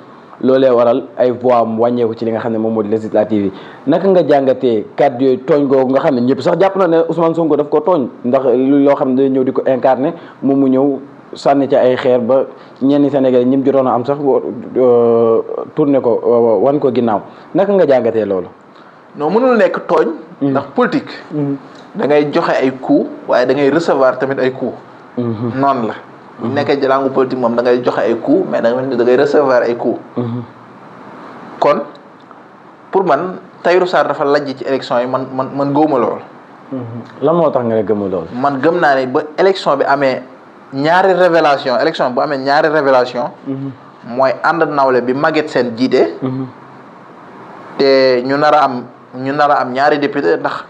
loolee waral ay voix am wàññeeku ci li nga xam ne moom moo di législative yi naka nga jàngatee kàddu yooyu tooñ googu nga xam ne ñëpp sax jàpp na ne Ousmane Sonko daf ko tooñ ndax loo xam ne day ñëw di ko incarné moom mu ñëw sànni ci ay xeer ba ñenn Sénégalais ñi mu jotoon a am sax tourné ko wan ko ginnaaw naka nga jàngatee loolu. non mënul nekk tooñ. ndax politique. da ngay joxe ay coups waaye da ngay recevoir tamit ay coups. noonu la. bu nekkee jëlaangu politique moom da ngay joxe ay coups mais da ngay recevoir ay coups. kon pour man Tahirou Sarr dafa lajj ci élection yi man gëwuma lool. lan moo tax nga ne gëmuma lool. man gëm naa ne ba élection bi amee ñaari révélation élection bu amee ñaari révélation mooy ànd nawle bi Maguette Sène jiite. te ñu nar a am ñaari député ndax.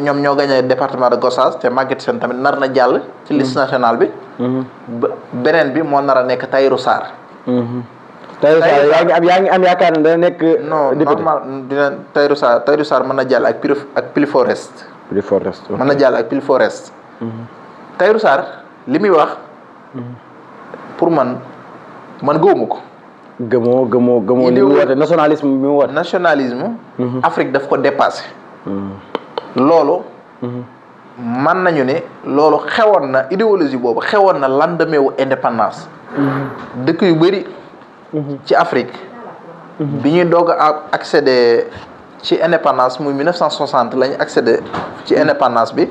ñoom ñoo gagné département de Gossas te Maguette Sène tamit nar na jàll ci liste nationale bi. beneen bi moo nar a nekk Tahirou Sarr. Tahirou Sarr yaa ngi am yaakaar ne dana nekk. non normal dina Tahirou Sarr mën na jàll ak Pili Forest. mën na jàll ak Pili Forest. Tahirou Sarr li muy wax pour man gëwuma ko. gëmoo li mu woote nationalisme bi mu woote. nationalisme. Afrique daf ko dépassé. loolu man nañu ne loolu xewoon na idéologie boobu xewoon na lendemain wu indépendance dëkk yu bëri ci Afrique bi ñuy doog a accéder ci indépendance muy 1960 la ñu accéder ci indépendance bi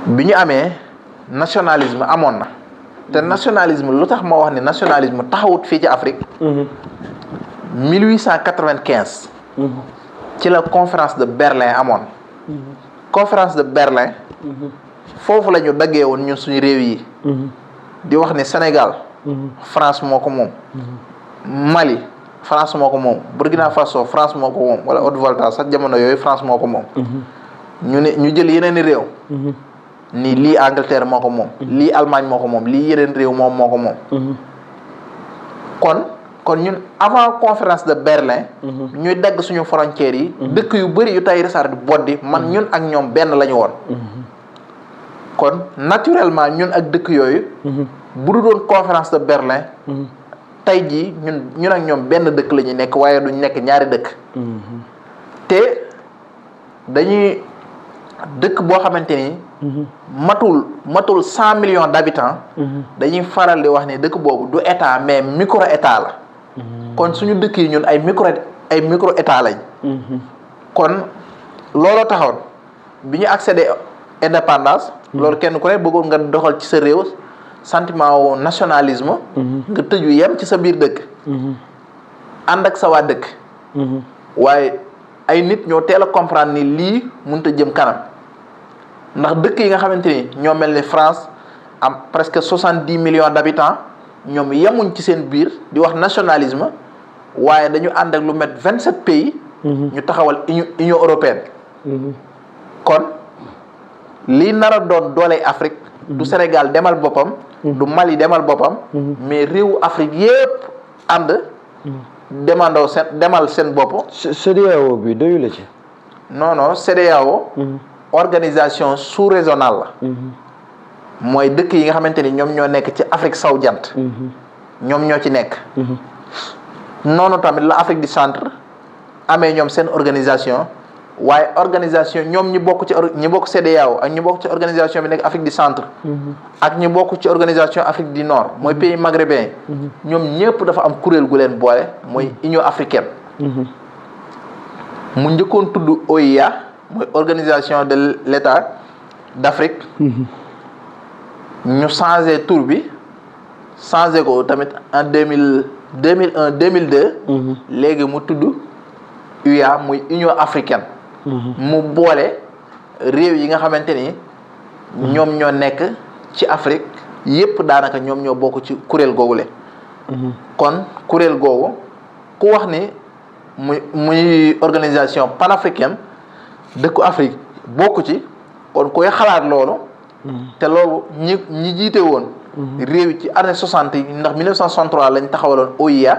bi ñu amee nationalisme amoon na te nationalisme lu tax ma wax ni nationalisme taxawut fii ci Afrique 1895 ci la conférence de Berlin amoon. conférence de Berlin. foofu la ñu daggee woon ñun suñu réew yi. di wax ni Sénégal. France moo ko moom. Mali France moo ko moom Burkina Faso France moo ko moom wala Haute-Volta sax jamono yooyu France moo ko moom. ñu jël yeneen i réew. ni lii Angleterre moo ko moom. lii Allemagne moo ko moom lii yeneen réew moom moo ko moom. kon ñun avant conférence de Berlin. ñuy dagg suñu frontières yi. dëkk yu bëri yu Tahirou Sarr di boddi man ñun ak ñoom benn la ñu woon. kon naturellement ñun ak dëkk yooyu. bu du doon conférence de Berlin. tey jii ñun ak ñoom benn dëkk la ñuy nekk waaye duñ nekk ñaari dëkk. te dañuy dëkk boo xamante ni. matul 100 millions d'habitants. dañuy faral di wax ni dëkk boobu du état mais micro état la. kon suñu dëkk yi ñun ay micro état lañ. kon looloo taxoon bi ñu accédé indépendance. loolu kenn ku ne bëggoon nga doxal ci sa réew sentiment wu nationalisme. nga tëju yem ci sa biir dëkk. ànd ak sa waa dëkk. waaye ay nit ñoo teel a comprendre ni lii mënut a jëm kanam ndax dëkk yi nga xamante ni ñoo mel ni France am presque 70 millions d'habitants ñoom yemuñ ci seen biir di wax nationalisme waaye dañu ànd ak lu met 27 pays. ñu taxawal Union européenne. kon lii nar a doon dooley Afrique. du Sénégal demal boppam. du Mali demal boppam. mais réewu Afrique yépp ànd. demal seen bopp. CEDEAO bi doyu la ci. non CEDEAO. organisation sous-régionale la. mooy dëkk yi nga xamante ni ñoom ñoo nekk ci Afrique sowu jant. ñoom ñoo ci nekk. noonu tamit la Afrique du centre amee ñoom seen organisation waaye organisation ñoom ñi bokk CEDEAO ak ñi bokk ci organisation bi nekk Afrique du centre. ak ñi bokk ci organisation Afrique du Nord mooy pays maghrébin. ñoom ñëpp dafa am kuréel gu leen boole mooy Union africaine. mu njëkkoon tudd OIA mooy organisation de l'État d'Afrique. ñu changé tur bi changé ko tamit en 2001 2002. léegi mu tudd UA muy Union africaine. mu boole réew yi nga xamante ni ñoom ñoo nekk ci Afrique yépp daanaka ñoom ñoo bokk ci kuréel googule. kon kuréel googu ku wax ni muy organisation panafricaine dëkku Afrique bokk ci kon koy xalaat loolu. te loolu ñi jiite woon. réew ci année 60 yi ndax 1963 lañ taxawaloon OIA.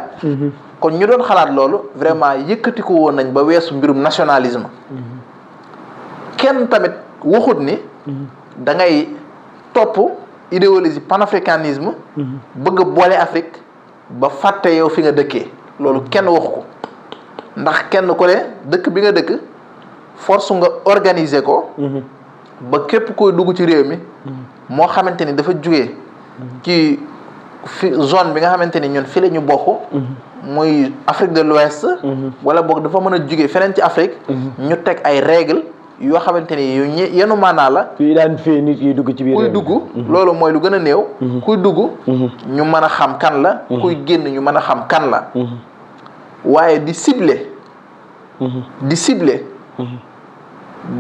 kon ñu doon xalaat loolu vraiment yëkkati ko woon nañ ba weesu mbirum nationalisme. kenn tamit waxut ni. da ngay topp idéologie panafricanisme. bëgg boole Afrique ba fàtte yow fi nga dëkkee loolu kenn waxu ko ndax kenn ku ne dëkk bi nga dëkk force nga organiser ko. ba képp koy dugg ci réew mi. moo xamante ni dafa jugee. ci zone bi nga xamante ni ñun fi la ñu bokk. muy Afrique de l'Ouest. wala boog dafa mën a jugee feneen ci Afrique. ñu teg ay règles yoo xamante ni yu yenu maanaa la. kuy daan fee nit yi dugg ci biir. kuy dugg loolu mooy lu gën a néew. kuy dugg ñu mën a xam kan la. kuy génn ñu mën a xam kan la. waaye di cibler.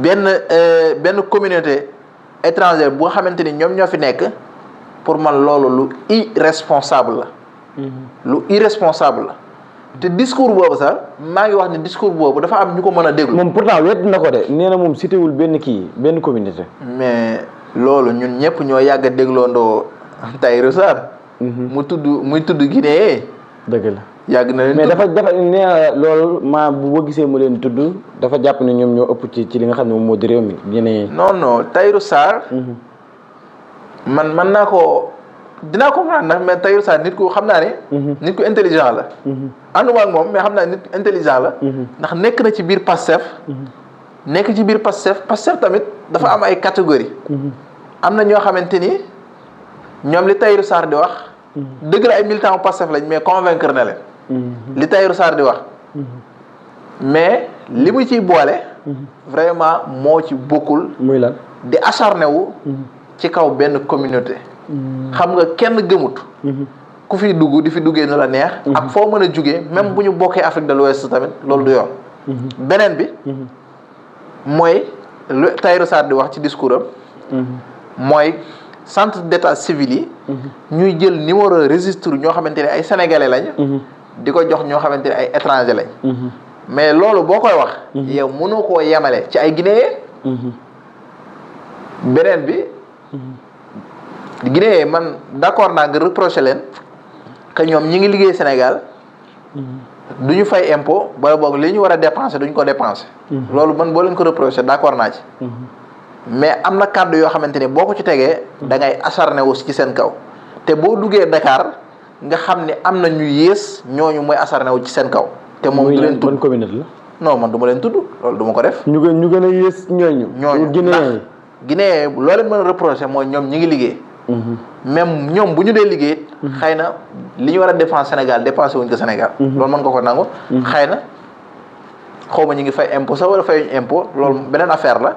benn communauté étrangère bu nga xamante ni ñoom ñoo fi nekk pour man loolu lu irresponsable la. lu irresponsable la te discours boobu sax maa ngi wax ni discours boobu dafa am ñu ko mën a déglu. moom pourtant wedd na ko de nee na moom cité wul benn communauté. mais loolu ñun ñëpp ñoo yàgg a dégloondoo Tahirou Sarr. muy tudd Guinée. dëgg la. yàgg na leen mais dafa nee loolu boo gisee mu leen tudd dafa jàpp ne ñoom ñoo ëpp ci li nga xam ne moom moo di réew mi Guinée. non Tahirou Sarr. man naa ko dinaa ko mën nag mais Tahirou Sarr nit ku xam naa ne. nit ku intelligent la. ànduma ak moom mais xam naa nit ku intelligent la. ndax nekk na ci biir Pastef. nekk ci biir Pastef tamit dafa am ay catégorie am na ñoo xamante ni ñoom li Tahirou Sarr di wax. dëgg la ay militants Pastef lañ mais convaincre na leen. li Tahirou Sarr di wax. mais li mu ciy boole. vraiment moo ci bokkul. muy lan di acharné wu. ci kaw benn communauté. xam nga kenn gëmut. ku fi dugg di fi duggee nu la neex. ak foo mën a jugee même bu ñu bokkee Afrique de l'Ouest tamit loolu du yoon. beneen bi. mooy lu Tahirou Sarr di wax ci discours am. mooy centre d'état civil yi. ñuy jël numéro registre ñoo xamante ne ay sénégalais lañ. di ko jox ñoo xamante ne ay étranger lañ. mais loolu boo koy wax. yow mënoo koo yemale ci ay guinéen. beneen bi. guinéen man d'accord naa nga reprocher leen que ñoom ñi ngi liggéey Sénégal. du ñu fay impôt ba boog li ñu war a dépenser duñ ko dépenser. loolu man boo leen ko reprocher d'accord naa ci. mais am na kàddu yoo xamante ni boo ko ci tegee da ngay acharné wu ci seen kaw te boo duggee Dakar nga xam ni am na ñu yées ñooñu mooy acharné wu ci seen kaw. te moom du leen tudd communauté la. non man du ma leen tudd loolu du ma ko def. ñu gën a yées ñooñu. Guinée loo leen mën a reproché mooy ñoom ñi ngi liggéey. même ñoom bu ñu dee liggéey. xëy na li ñu war a dépenser Sénégal dépensé wuñ ko Sénégal. loolu mën nga ko nangu. xëy na xaw ma ñu ngi fay impôt sax wala fayuñ impôt loolu beneen affaire la.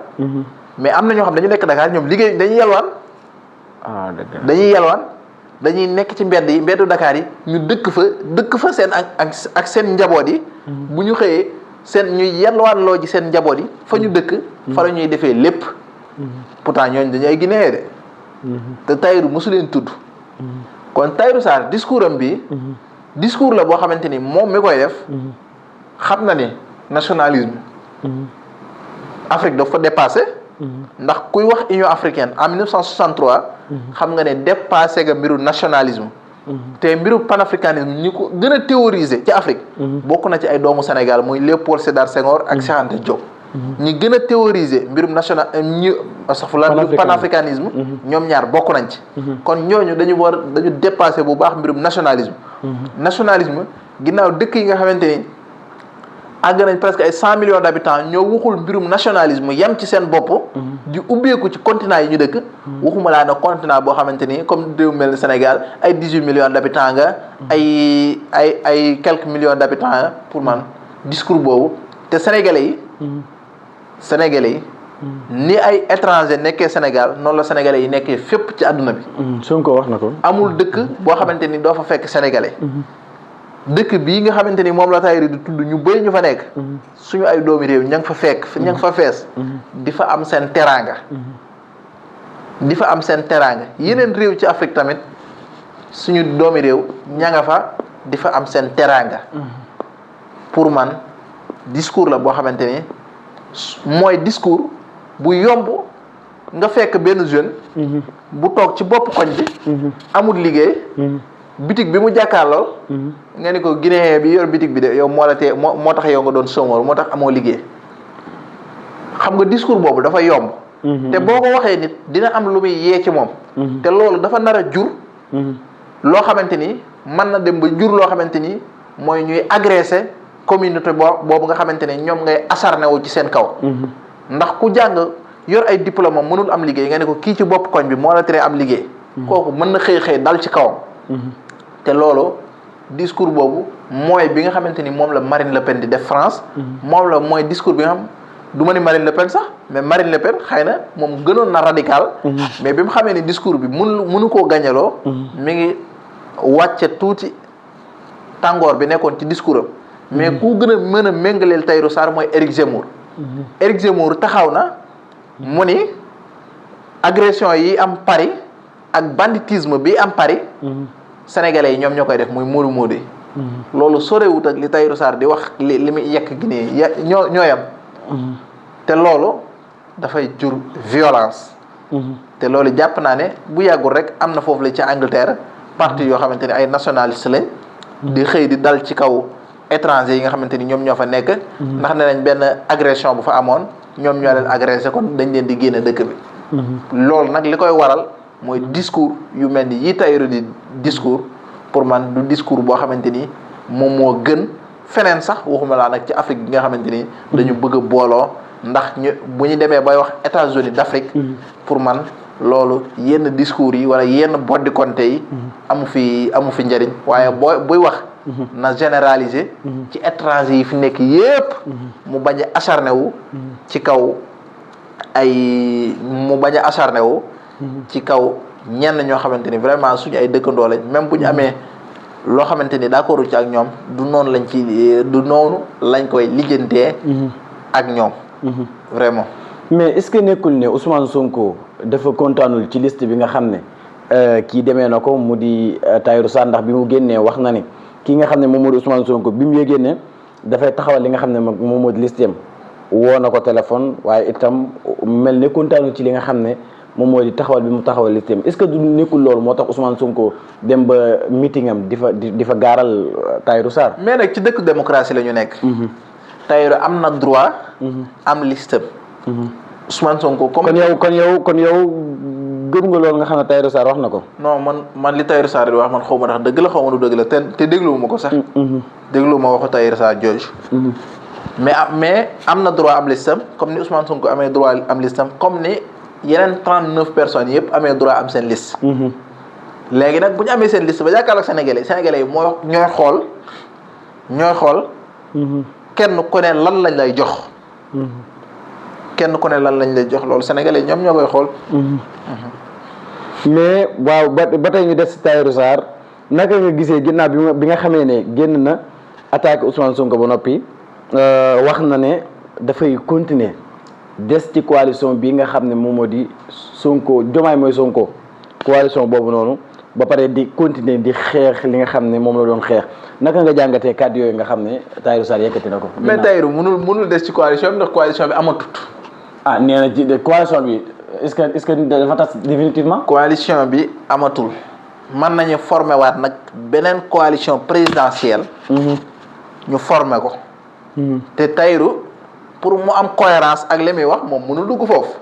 mais am na ñoo xam dañu nekk Dakar ñoom liggéey dañuy yalwaan. dañuy yalwaan dañuy nekk ci mbeddu Dakar yi ñu dëkk fa seen ak seen njaboot yi. bu ñu xëyee ñuy yalwaan loo ji seen njaboot yi fa ñu dëkk. fa la ñuy defee lépp. pourtant ñooñu dañu ay Guinéen de. te Tahirou mosu leen tudd. kon Tahirou Sarr discours am bi discours la boo xamante ni moom mi koy def. xam na ni nationalisme. Afrique daf ko dépassé. ndax kuy wax Union africaine en 1963. xam nga ne dépassé nga mbiru nationalisme. te mbiru panafricanisme ñi ko gën a théoriser ci Afrique. bokk na ci ay doomu Sénégal muy Léopold Sédar Senghor ak Cheikh Anta Diop. ñi gën a théoriser mbirum national mbirum panafricanisme ñoom ñaar bokk nañ ci kon ñooñu dañu dépassé bu baax mbirum nationalisme nationalisme ginnaaw dëkk yi nga xamante ni àgg nañ presque ay 100 millions d'habitants ñoo waxul mbirum nationalisme yem ci seen bopp di ubbeeku ci continent yi ñu dëkk waxuma laa na continent boo xamante ni comme réew mel ni Sénégal ay 18 millions d'habitants nga ay quelques millions d'habitants pour man discours boobu te sénégalais yi ni ay étranger nekkee Sénégal noonu la sénégalais yi nekkee fépp ci àdduna bi Sonko wax na ko amul dëkk boo xamante ni doo fa fekk sénégalais dëkk bii nga xamante ni moom la Tahirou di tudd ñu bëri ñu fa nekk suñu ay doomi réew ña nga fa fekk ña nga fa fees di fa am seen teraanga yeneen réew ci Afrique tamit suñu doomi réew ña nga fa di fa am seen teraanga pour man discours la boo xamante ni mooy discours bu yomb nga fekk benn jeune bu toog ci bopp koñ bi amul liggéey bitig bi mu jàkkaarlool nga ni ko Guinéen bi yor bitig bi de yow moo tax yow nga doon chômeur moo tax amoo liggéey xam nga discours boobu dafa yomb te boo ko waxee nit dina am lu muy yee ci moom te loolu dafa nar a jur loo xamante ni mën na dem ba jur loo xamante ni mooy ñuy agressé communauté boobu nga xamante ni ñoom ngay acharné wu ci seen kaw ndax ku jàng yor ay diplôme mënul am liggéey nga ne ko kii ci bopp koñ bi moo la tere am liggéey kooku mën na xëy dal ci kawam te loolu discours boobu mooy bi nga xamante ni moom la Marine Le Pen di def France mooy discours bi nga xam du ma ni Marine Le Pen sax mais Marine Le Pen xëy na moom gënoon na radical mais bi mu xamee ni discours bi mënu koo gañaloo mi ngi wàcce tuuti tàngoor bi nekkoon ci discours am mais ku gën a mën a méngaleel Tahirou Sarr mooy Éric Zemmour Éric Zemmour taxaw na mu ni agression yi am Paris ak banditisme bi am Paris sénégalais yi ñoom ñoo koy def muy moodu moodu loolu sorewut ak li Tahirou Sarr di wax li muy yekk Guinée ñooyam te loolu dafay jur violence te loolu jàpp naa ne bu yàggul rek am na foofu la ci Angleterre parti yoo xamante ni ay nationalistes lañ di xëy di dal ci kaw étranger yi nga xamante ni ñoom ñoo fa nekk ndax ne nañ benn agression bu fa amoon ñoom ñoo leen agressé kon dañ leen di génne dëkk bi loolu nag li koy waral mooy discours yu mel ni yi Tahirou di discours pour man du discours boo xamante ni moom moo gën feneen sax waxuma laa nag ci Afrique bi nga xamante ni dañu bëgg a booloo ndax bu ñu demee bay wax États-Unis d'Afrique pour man loolu yenn discours yi wala yenn boddi konte yi amu fi njëriñ waaye buy wax na généraliser ci étranger yi fi nekk yépp mu bañ a acharné wu ci kaw ci kaw ñenn ñoo xamante ni vraiment suñu ay dëkkandoo lañ même bu ñu amee loo xamante ni d'accord ci ak ñoom du noonu lañ koy lijjantee ak ñoom vraiment. mais est-ce que nekkul ne Ousmane Sonko dafa kontaanul ci liste bi nga xam ne kii demee na ko mu di Tahirou Sarr ndax bi mu génnee wax na ni kii nga xam ne moom moo di Ousmane Sonko bi mu yëgee ne dafay taxawal li nga xam ne moom moo di listeem woo na ko téléphone waaye itam mel ne kontaanul ci li nga xam ne moom moo di taxawal bi mu taxawal listeem est-ce que du nekkul loolu moo tax Ousmane Sonko dem ba meeting am di fa gaaral Tahirou Sarr. mais nag ci dëkk démocratie la ñu nekk. Tahirou am na droit. am listam. Ousmane Sonko comme. kon yow gëm nga loolu nga xam ne Tahirou Sarr wax na ko. non man li Tahirou Sarr di wax man xaw ma ndax dëgg la xaw ma du dëgg la te dégluwuma ko sax. dégluwuma waxu Tahirou Sarr jooju. mais am na droit am listam comme ni Ousmane Sonko amee droit am listam comme ni yeneen 39 personnes yëpp amee droit am seen liste. léegi nag bu ñu amee seen liste ba jàkkaarloo ak sénégalais yi ñooy xool. kenn ku ne lan lañ lay jox. Loolu sénégalais ñoom ñoo koy xool. mais waaw ba tey ñu des si Tahirou Sarr naka nga gisee ginnaaw bi nga xamee ne génn na attaque Ousmane Sonko ba noppi wax na ne dafay continuer des ci coalition bi nga xam ne moom moo di Sonko Diomaye mooy Sonko coalition boobu noonu ba pare di continuer di xeex li nga xam ne moom la doon xeex naka nga jàngatee kàddu yooyu nga xam ne Tahirou Sarr yëkkati na ko. mais Tahirou mënul des ci coalition bi ndax coalition bi amatut. nee na ci coalition bi est-ce que dafa tas définitivement. coalition bi amatul mën nañu former waat nag beneen coalition présidentielle. ñu former ko. te Tahirou pour mu am cohérence ak li muy wax moom mënul dugg foofu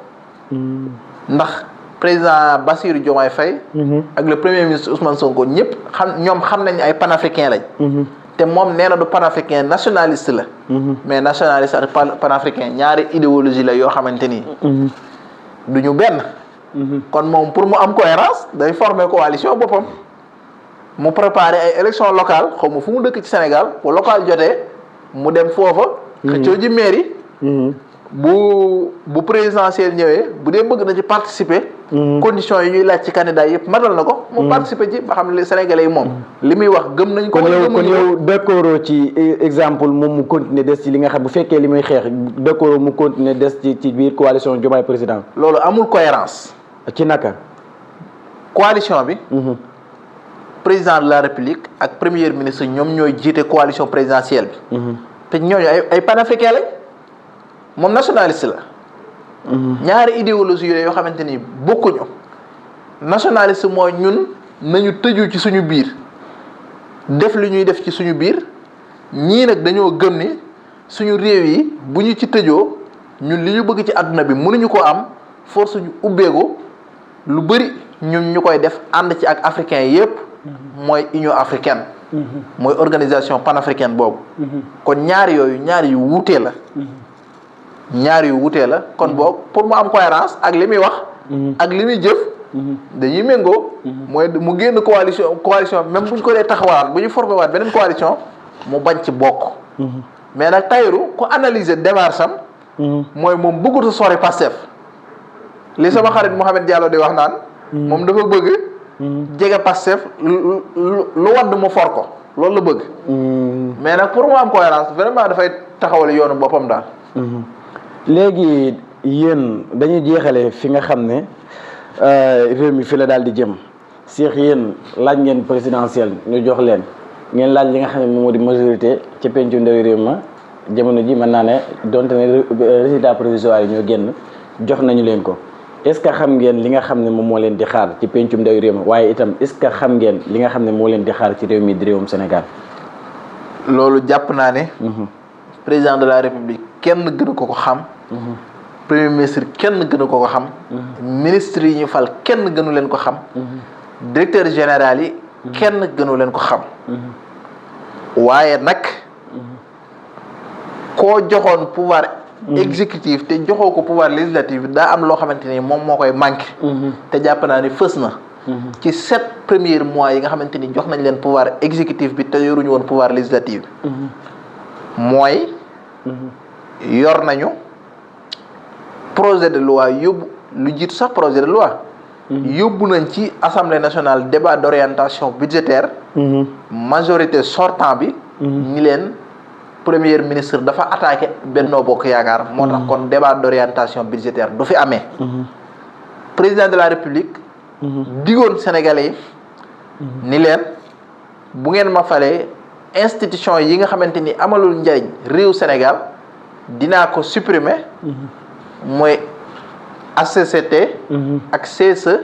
ndax président Bassirou Diomaye Faye ak le premier ministre Ousmane Sonko ñëpp xam nañ ay panafricain lañ te moom nee na du panafricain nationaliste la mais nationaliste ak panafricain ñaari idéologie la yoo xamante ni du ñu benn kon moom pour mu am cohérence day former coalition boppam mu préparer ay élections locales xaw ma fu mu dëkk ci Sénégal bu local jotee mu dem foofa xëccoo ji mairie bu présidentiel ñëwee bu dee bëgg na ci participer conditions yi ñuy laaj ci candidat yëpp matal na ko mu participer ci ba xam ne Sénégalais yi moom li muy wax gëm nañ ko kon yow d'accord ci exemple moom mu continuer des ci li nga xam bu fekkee li muy xeex d'accord mu continuer des ci biir coalition Diomaye président loolu amul cohérence ci naka coalition bi président de la République ak premier ministre ñoom ñooy jiite coalition présidentielle bi te ñooñu ay panafricain lañ moom nationaliste la ñaari idéologie yooyu yoo xamante ni bokkuñu nationaliste mooy ñun nañu tëju ci suñu biir def li ñuy def ci suñu biir ñii nag dañoo gëm ni suñu réew yi bu ñu ci tëjoo ñun li ñu bëgg ci àdduna bi mënuñu ko am force ñu ubbeeku lu bëri ñun ñu koy def ànd ci ak africain yépp mooy Union africaine mooy organisation panafricaine boobu kon ñaar yu wuutee la kon boog pour mu am cohérence ak li muy wax ak li muy jëf dañuy méngoo mooy mu génn coalition même bu ñu ko dee taxawaat bu ñu formé waat beneen coalition mu bañ ci bokk mais nag Tahirou ku analyser démarche am mooy moom bëggut a sori Pastef li sama xarit Mouhamed Diallo di wax naan moom dafa bëgg jege Pastef lu wadd mu for ko loolu la bëgg mais nag pour mu am cohérence vraiment dafay taxawal yoonu boppam daal léegi yéen dañuy jeexale fi nga xam ne réew mi fi la daal di jëm Cheikh yéen laaj ngeen présidentielle ñu jox leen ngeen laaj li nga xam ne moom moo di majorité ca pencu ndawi réew ma jamono ji mën naa ne donte ne résultat provisoire yi ñoo génn jox nañu leen ko est-ce que xam ngeen li nga xam ne moom moo leen di xaar ci pencum ndawi réew ma waaye itam est-ce que xam ngeen li nga xam ne moo leen di xaar ci réew mi di réewum Sénégal loolu jàpp naa ne président de la République kenn gënu ko xam premier ministre kenn gënu ko xam ministre yi ñu fal kenn gënu leen ko xam directeur général yi kenn gënu leen ko xam waaye nag koo joxoon pouvoir exécutif te joxoo ko pouvoir législatif daa am loo xamante ni moom moo koy manqué te jàpp naa ni fës na ci 7 premiers mois yi nga xamante ni jox nañ leen pouvoir exécutif bi te yoruñu woon pouvoir législatif mooy yor nañu projet de loi yóbbu lu jiitu sax projet de loi yóbbu nañ ci assemblée nationale débat d'orientation budgétaire majorité sortant bi ni leen premier ministre dafa attaqué Benno Bokk Yaakaar moo tax kon débat d'orientation budgétaire du fi amee président de la République digoon Sénégalais yi ni leen bu ngeen ma falee institution yi nga xamante ni amalul njariñ réew Sénégal dinaa ko supprimer mooy HCCT ak CSE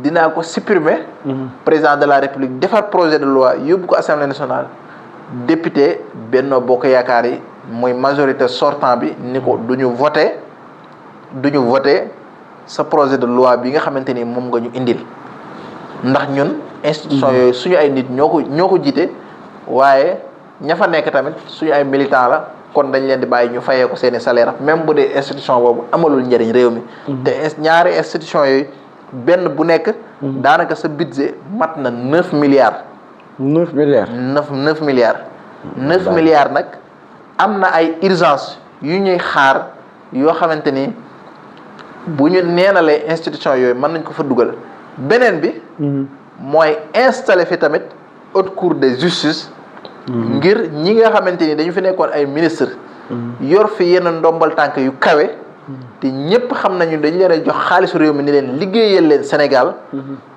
dinaa ko supprimer président de la République defar projet de loi yóbbu ko Assemblée nationale député Benno Bokk Yaakaar yi mooy majorité sortant bi ni ko duñu voter sa projet de loi bi nga xamante ni moom nga ñu indil ndax ñun institution yooyu suñu ay nit ñoo ko jiite waaye ña fa nekk tamit suñu ay militant la kon dañ leen di bàyyi ñu fayee ko seeni salaire même bu dee institution boobu amalul njëriñ réew mi te ñaari institution yooyu benn bu nekk daanaka sa budget mat na 9 milliards 9 milliards 9 milliards 9 milliards nag am na ay urgence yu ñuy xaar yoo xamante ni bu ñu neenalee institution yooyu mën nañ ko fa dugal beneen bi mooy installer fi tamit haute cour de justice ngir ñi nga xamante ni dañu fi nekkoon ay ministre yor fi yenn ndombal tànk yu kawe te ñépp xam nañu dañ leen a jox xaalisu réew mi ni leen liggéeyal leen Sénégal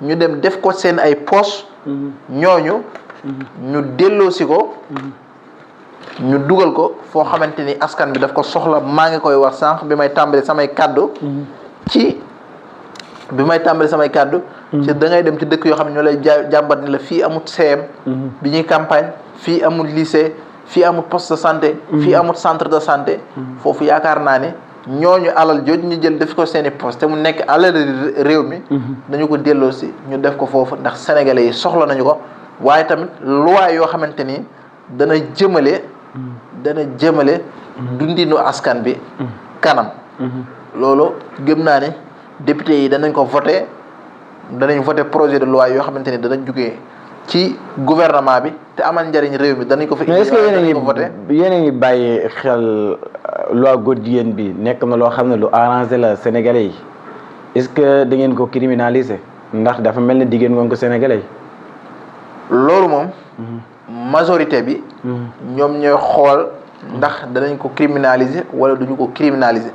ñu dem def ko seen ay poche ñooñu ñu delloosi ko ñu dugal ko foo xamante ni askan bi daf ko soxla maa ngi koy wax sànq bi may tàmbali samay kàddu ci da ngay dem ci dëkk yoo xam ne ñoo lay jàmbat ni la fii amul CM bi ñuy campagne fii amul lycée fii amul poste de santé fii amul centre de santé foofu yaakaar naa ne ñooñu alal jooju ñu jël def ko seeni poste te mu nekk alal réew mi dañu ko delloo si ñu def ko foofu ndax sénégalais yi soxla nañu ko waaye tamit loi yoo xamante ni dana jëmale dundinu askan bi kanam loolu gëm naa ne député yi danañ voté projet de loi yoo xamante ni danañ jugee ci gouvernement bi te amal njëriñ réew mi danañ ko fa. mais est-ce que yéen a ngi bàyyi xel loi góor jigéen bi nekk na loo xam ne lu arrangé la sénégalais yi est-ce que da ngeen ko criminaliser ndax dafa mel ni jigéen ngoon ko sénégalais yi. loolu moom. majorité bi. ñoom ñooy xool ndax danañ ko criminaliser wala duñu ko criminaliser.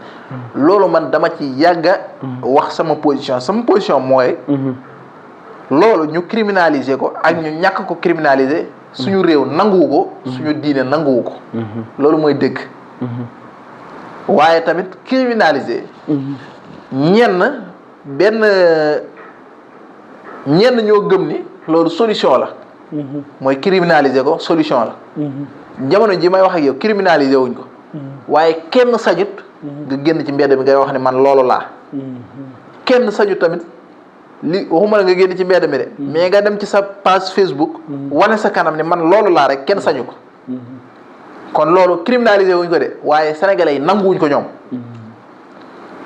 loolu man dama ci yàgga wax sama position mooy. loolu ñu criminaliser ko ak ñu ñàkk ko criminaliser suñu réew nanguwu ko suñu diine nanguwu ko loolu mooy dëgg waaye tamit criminaliser ñenn ñoo gëm ni loolu solution la mooy criminaliser ko solution la jamono ji may wax ak yow criminaliser wuñ ko waaye kenn sañut nga génn ci mbedd mi ngay wax ne man loolu laa kenn sañut tamit li waxuma la nga génn ci mbedd mi de mais nga dem ci sa page Facebook wane sa kanam ne man loolu laa rek kenn sañu ko kon loolu criminaliser wuñ ko de waaye sénégalais yi nanguwuñ ko ñoom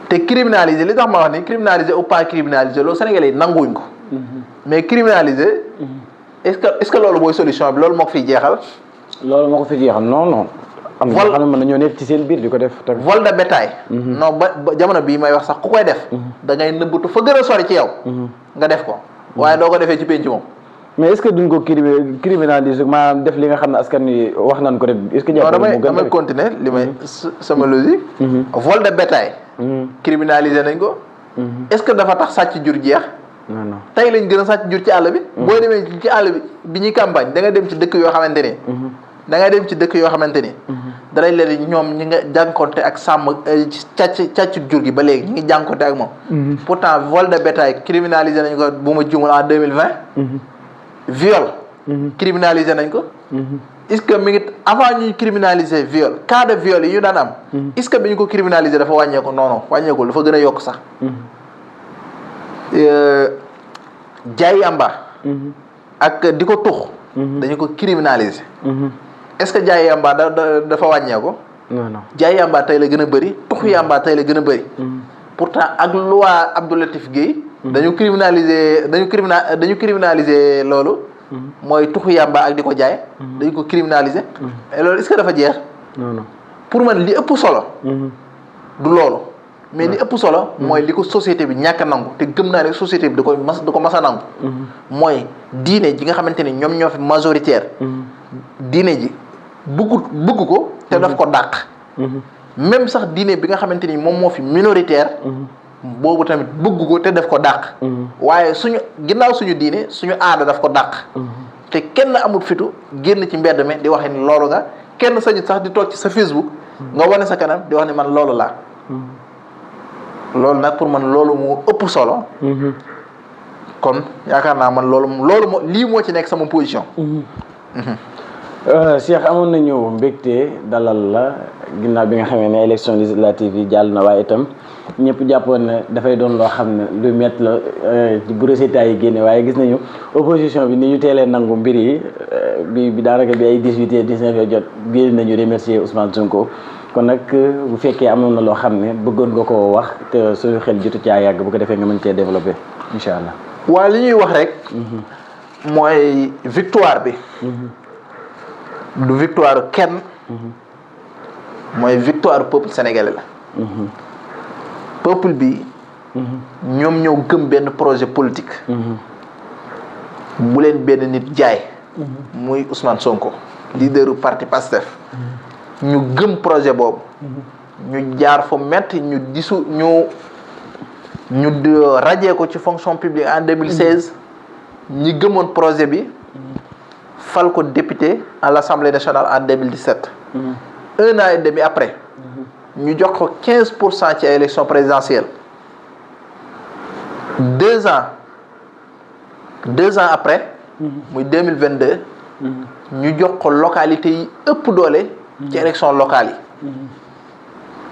te criminaliser li tax ma wax ni criminaliser ou pas criminaliser loolu sénégalais yi nanguwuñ ko mais criminaliser est-ce que loolu mooy solution bi loolu moo ko fiy jeexal. loolu moo ko fiy jeexal non. am na xam ne mën nañoo nekk ci seen biir di ko def tamit. vol de bétail. non ba jamono bii may wax sax ku koy def. da ngay nëbbatu fa gën a sori ci yow. nga def ko waaye doo ko defee ci penc moom. mais est-ce que duñ ko criminaliser maanaam def li nga xam ne askan wi wax nañ ko def est-ce que. jàpp nañ damay continuer li may sama logique. vol de bétail. criminaliser nañ ko. est-ce que dafa tax sàcc jur jeex. non tey lañ gën a sàcc jur ci àll bi. boo demee ci àll bi ñuy campagne da nga dem ci dëkk yoo xamante ni. dalay leen ñoom ñi nga jànkonte ak sàmm càcc jur gi ba léegi ñi ngi jànkonte ak moom. pourtant vol de bétail criminalisé nañ ko bu ma jumul en 2020. viol. criminalisé nañ ko. est-ce que mi ngi avant ñuy criminaliser viol cas de viol yi ñu daan am. est-ce que bi ñu ko criminaliser dafa wàññeeku non wàññeekul dafa gën a yokk sax. jaay yamba. ak di ko tux. dañu ko criminaliser. est-ce que jaay yamba dafa wàññeeku. non jaay yamba tey la gën a bëri tux yamba tey la gën a bëri. pourtant ak loi Abdou Latif Guèye. dañu criminaliser loolu. mooy tuxu yamba ak di ko jaay. dañu ko criminaliser. et loolu est-ce que dafa jeex. non pour man li ëpp solo. du loolu. mais li ëpp solo. mooy li ko société bi ñàkk a nangu te gëm naa ne société bi da ko mas a nangu. mooy diine ji nga xamante ni ñoom ñoo fi majoritaire. diine ji bëgg ko te daf ko dàq. même sax diine bi nga xamante ni moom moo fi minoritaire. boobu tamit bëgg ko te daf ko dàq. waaye ginnaaw suñu diine suñu aada daf ko dàq. te kenn amul fitu génn ci mbedd mi di wax ni loolu nga kenn sañu sax di toog ci sa Facebook. nga wane sa kanam di wax ni man loolu laa. loolu nag pour man loolu moo ëpp solo. kon yaakaar naa man lii moo ci nekk sama position. Cheikh amoon nañu mbégte dalal la ginnaaw bi nga xamee ne élection législative yi jàll na waaye itam ñëpp jàppoon ne dafay doon loo xam ne lu métti la bu résultat yi génne waaye gis nañu opposition bi ni ñu teelee nangu mbir yi bi daanaka bi ay 18 19 yoo jot génn nañu remercier Ousmane Sonko kon nag bu fekkee amoon na loo xam ne bëggoon nga koo wax te suñu xel jotu caa yàgg bu ko defee nga mën cee développé incha allah. waaw li ñuy wax rek. mooy victoire bi. du victoire kenn. mooy victoire peuple sénégalais la. peuple bi. ñoom ñoo gëm benn projet politique. bu leen benn nit jaay. muy Ousmane Sonko. leaderu parti PASTEF. ñu gëm projet boobu. ñu jaar fa metti ñu rajee ko ci fonction publique en 2016. ñi gëmoon projet bi. fal ko député à l'Assemblée nationale en 2017. un an et demi après. ñu jox ko 15% ci élection présidentielle. 2 ans après. muy 2022. ñu jox ko localité yi ëpp doole ci élection locale yi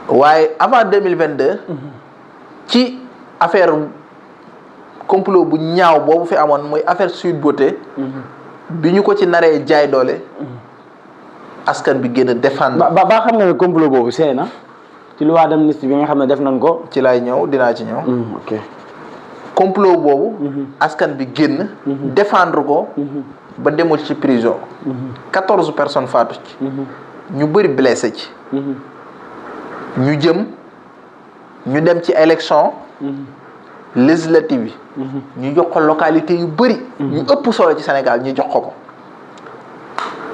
waaye avant 2022 ci affaire complot bu ñaaw boobu fi amoon mooy affaire Sweet Beauté bi ñu ko ci naree jaay doole askan bi gën a défendre. ba xam nga ne complot boobu seey na ci loi d'amnistie bi nga xam ne def nañ ko. ci laay ñëw dinaa ci ñëw. ok complot boobu. askan bi génn. défendre ko. ba demul ci prison. 14 personnes faatu ci. ñu bëri blessé ci. ñu dem ci élection. législative yi. ñu jox ko localité yu bëri. ñu ëpp solo ci Sénégal ñu jox ko.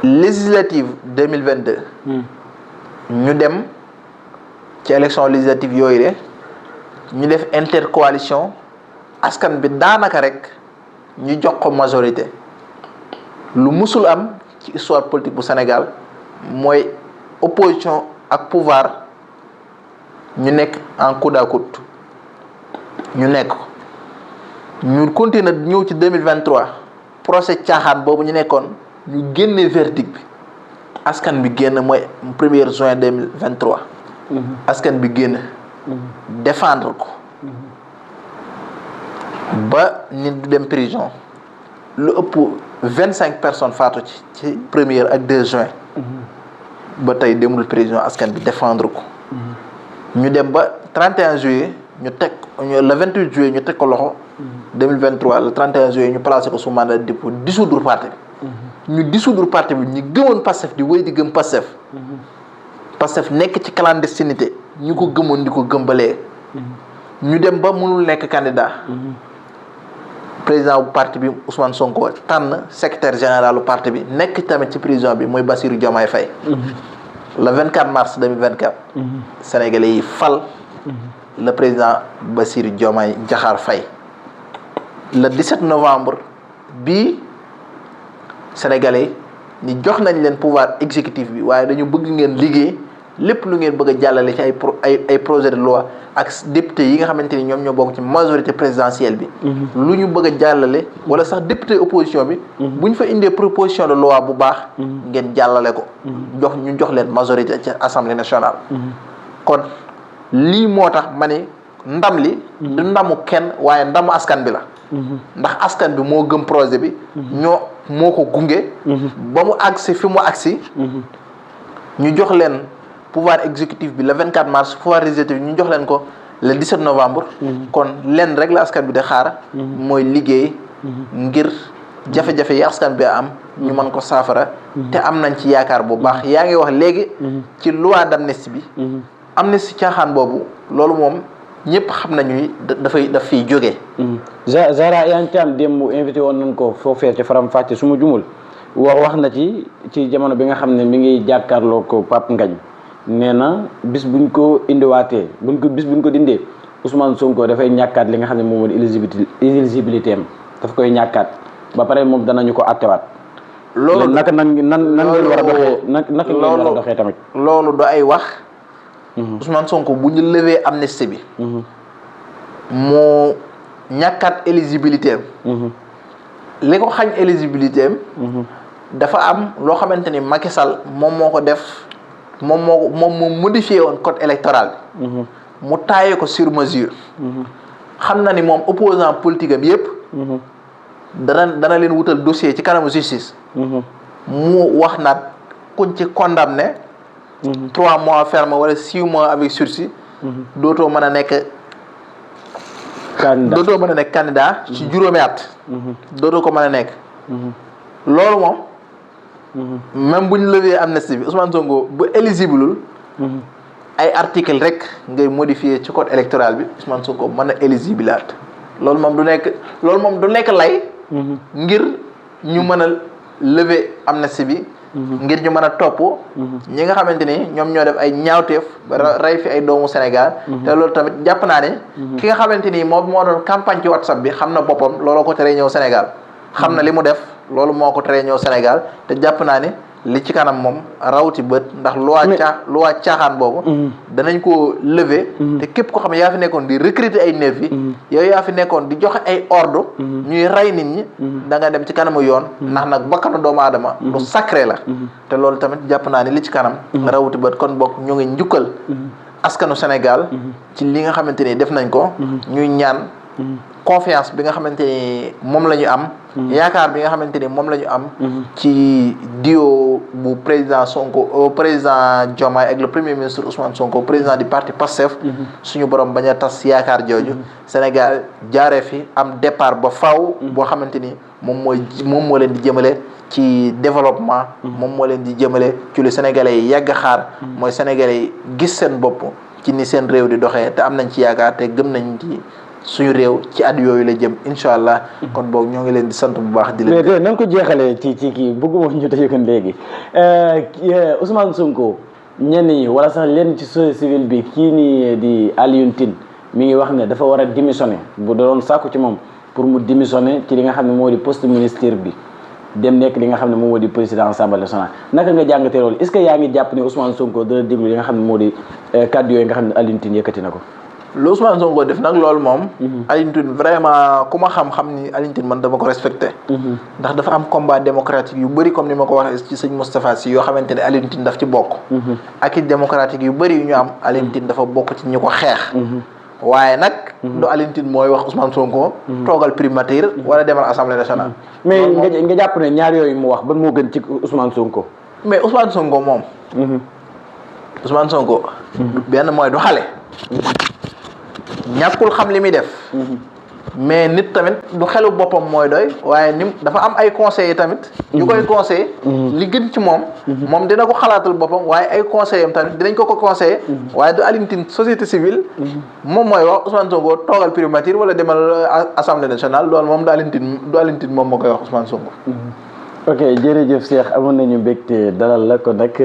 législative 2022. ñu dem ci élection législative yooyu de ñu def intercoalition askan bi daanaka rek ñu jox ko majorité lu musul am ci histoire politique bu Sénégal mooy opposition ak pouvoir ñu nekk en coude à coude ñu nekk ko ñu continuer ñëw ci 2023 procès caaxaan boobu ñu nekkoon ñu génne verdict bi askan bi génn mooy 1er juin 2023 askan bi génn défendre ko ba nit du dem prison lu ëpp 25 personnes faatu ci 1er ak 2 juin ba tey demul prison askan bi défendre ko ñu dem ba 31 juillet ñu teg le 28 juillet ñu teg ko loxo 2023 le 31 juillet ñu placé ko sous mandat de dépôt dissoudre parti bi ñu dissoudre parti bi ñu gëmoon Pastef di wéy di gëm Pastef Pastef nekk ci clandestinité ñu ko gëmoon di ko gëmbalee ñu dem ba mënul nekk candidat président bu parti bi Ousmane Sonko tànn secrétaire général du parti bi nekk tamit ci prison bi mooy Bassirou Diomaye Faye le 24 mars 2024 Sénégalais yi fal le président Bassirou Diomaye Diakhar Faye le 17 novembre bii Sénégalais ni jox nañ leen pouvoir exécutif bi waaye dañu bëgg ngeen liggéey lépp lu ngeen bëgg a jàllale ci ay projet de loi ak député yi nga xamante ni ñoom ñoo bokk ci majorité présidentielle bi lu ñu bëgg a jàllale wala sax député opposition bi bu ñu fa indee proposition de loi bu baax ngeen jàllale ko ñu jox leen majorité ci assemblée nationale kon lii moo tax ma ne ndam li du ndamu kenn waaye ndamu askan bi la ndax askan bi moo gëm projet bi moo ko gunge ba mu agsi fi mu agsi ñu jox leen pouvoir exécutif bi le 24 mars pouvoir législatif bi ñu jox leen ko le 17 novembre kon leen rek la askan bi di xaar mooy liggéey ngir jafe-jafe yi askan bi am ñu mën ko saafara te am nañ ci yaakaar bu baax yaa ngi wax léegi ci loi d'amnistie bi amnistie caaxaan boobu loolu moom ñëpp xam nañu daf fiy jógee. Zahra Iyane Thiam démb invité woon nañ ko foofee ci Faram Facce su ma jumul wax na ci jamono bi nga xam ne mi ngi jàkkaarloo ko Pape Ngagne nee na bis buñ ko indiwaatee bis buñ ko dindee Ousmane Sonko dafay ñàkkaat li nga xam ne moom mooy éligibilité am daf koy ñàkkaat ba pare moom danañu ko attewaat. loolu naka nan ngeen war a doxee naka ngeen war a doxee tamit. loolu do ay wax. Ousmane Sonko bu ñu lever amnistie bi. moo ñàkkaat éligibilité am. li ko xañ éligibilité am. dafa am loo xamante ni Macky Sall moom moo ko def moom moo modifié woon code électoral bi. mu taillé ko sur mesure. xam na ni moom opposant politique am yépp. dana leen wutal dossier ci kanamu justice. mu wax naat kuñ ci condamné. 3 mois ferme wala 6 mois avec sursis. dootoo mën a nekk. candidat ci juróomi at. dootoo ko mën a nekk. loolu moom. même bu ñu lever amnistie bi Ousmane Sonko bu éligible ay article rek ngay modifier ci code électoral bi Ousmane Sonko mën a éligibilaat loolu moom du nekk lay. ngir ñu mën a lever amnistie bi. ngir ñu mën a topp ñi nga xamante ni ñoom ñoo def ay ñaawteef ba rey fi ay doomu Sénégal te loolu tamit jàpp naa ne ki nga xamante ni moom moo doon campagne ci WhatsApp bi xam na boppam looloo ko teree ñëw Sénégal xam na li mu def loolu moo ko teree ñëw Sénégal te jàpp naa ne li ci kanam moom rawti bët ndax loi caaxaan boobu danañ ko lever te képp ko xam ne yaa fi nekkoon di recruter ay nervi yow yaa fi nekkoon di joxe ay ordre ñuy rey nit ñi da nga dem ci kanamu yoon ndax nag bakkanu doomu aadama lu sacré la te loolu tamit jàpp naa ni li ci kanam rawti bët kon bokk ñu ngi njukkal askanu Sénégal ci li nga xamante ni def nañ ko ñuy ñaan confiance bi nga xamante ni moom la ñu am yaakaar bi nga xamante ni moom la ñu am ci duo bu président Sonko président Diomaye ak le premier ministre Ousmane Sonko président du parti Pastef suñu borom bañ a tas yaakaar jooju Sénégal jaaree fi am départ ba faw boo xamante ni moom moo leen di jëmale ci développement moom moo leen di jëmale ci lu sénégalais yi yàgg xaar mooy sénégalais yi gis seen bopp ci ni seen réew di doxee te am nañ ci yaakaar te gëm nañ ci suñu réew ci at yooyu la jëm incha allah kon boog ñoo ngi leen di sant bu baax di leen. mais na nga ko jeexalee ci kii bëgguma ñu tëjee ko léegi Ousmane Sonko ñenn ñi wala sax leen ci société civile bi kii nii di Alioune Tine mi ngi wax ne dafa war a démissionner bu doon sàkku ci moom pour mu démissionner ci li nga xam ne moo di poste ministère bi dem nekk li nga xam ne moom moo di président Assemblée nationale naka nga jàngatee loolu est-ce que yaa ngi jàpp ne Ousmane Sonko dana déglu li nga xam ne moo di kàddu yooyu nga xam ne Alioune Tine yëkkati na ko. lu Ousmane Sonko def nag loolu moom. Alioune Tine vraiment ku ma xam ni Alioune Tine man dama ko respecté. ndax dafa am combat démocratique yu bëri comme ni ma ko waxee ci sëñ Moustapha Sy yoo xamante ne Alioune Tine daf ci bokk. ak i démocratique yu bëri yu ñu am Alioune Tine dafa bokk ci ñu ko xeex. waaye nag. du Alioune Tine mooy wax Ousmane Sonko. toogal primature wala demal assemblée nationale. mais nga jàpp ne ñaar yooyu mu wax ban moo gën ci Ousmane Sonko. mais Ousmane Sonko moom. Ousmane Sonko. benn mooy du xale. ñàkkul xam li muy def mais nit tamit du xelu boppam mooy doy waaye ni dafa am ay conseillers tamit ñu koy conseiller li gën ci moom dina ko xalaatal boppam waaye ay conseillers am tamit dinañ ko conseiller waaye du Alioune Tine société civile moom mooy wax Ousmane Sonko toogal primature wala demal assemblée nationale loolu moom du Alioune Tine moom moo koy wax Ousmane Sonko. ok jërëjëf Cheikh amoon nañu mbégte dalal la ko nag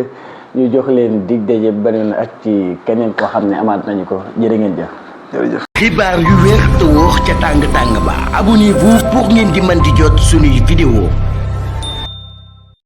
ñu jox leen dig daje beneen ak ci keneen koo xam ne amaat nañu ko jërë ngeen jëf. jërëjëf. xibaar yu wér te wóor ca tàng tàng ba abonnez-vous pour ngeen di mën di jot suñuy vidéo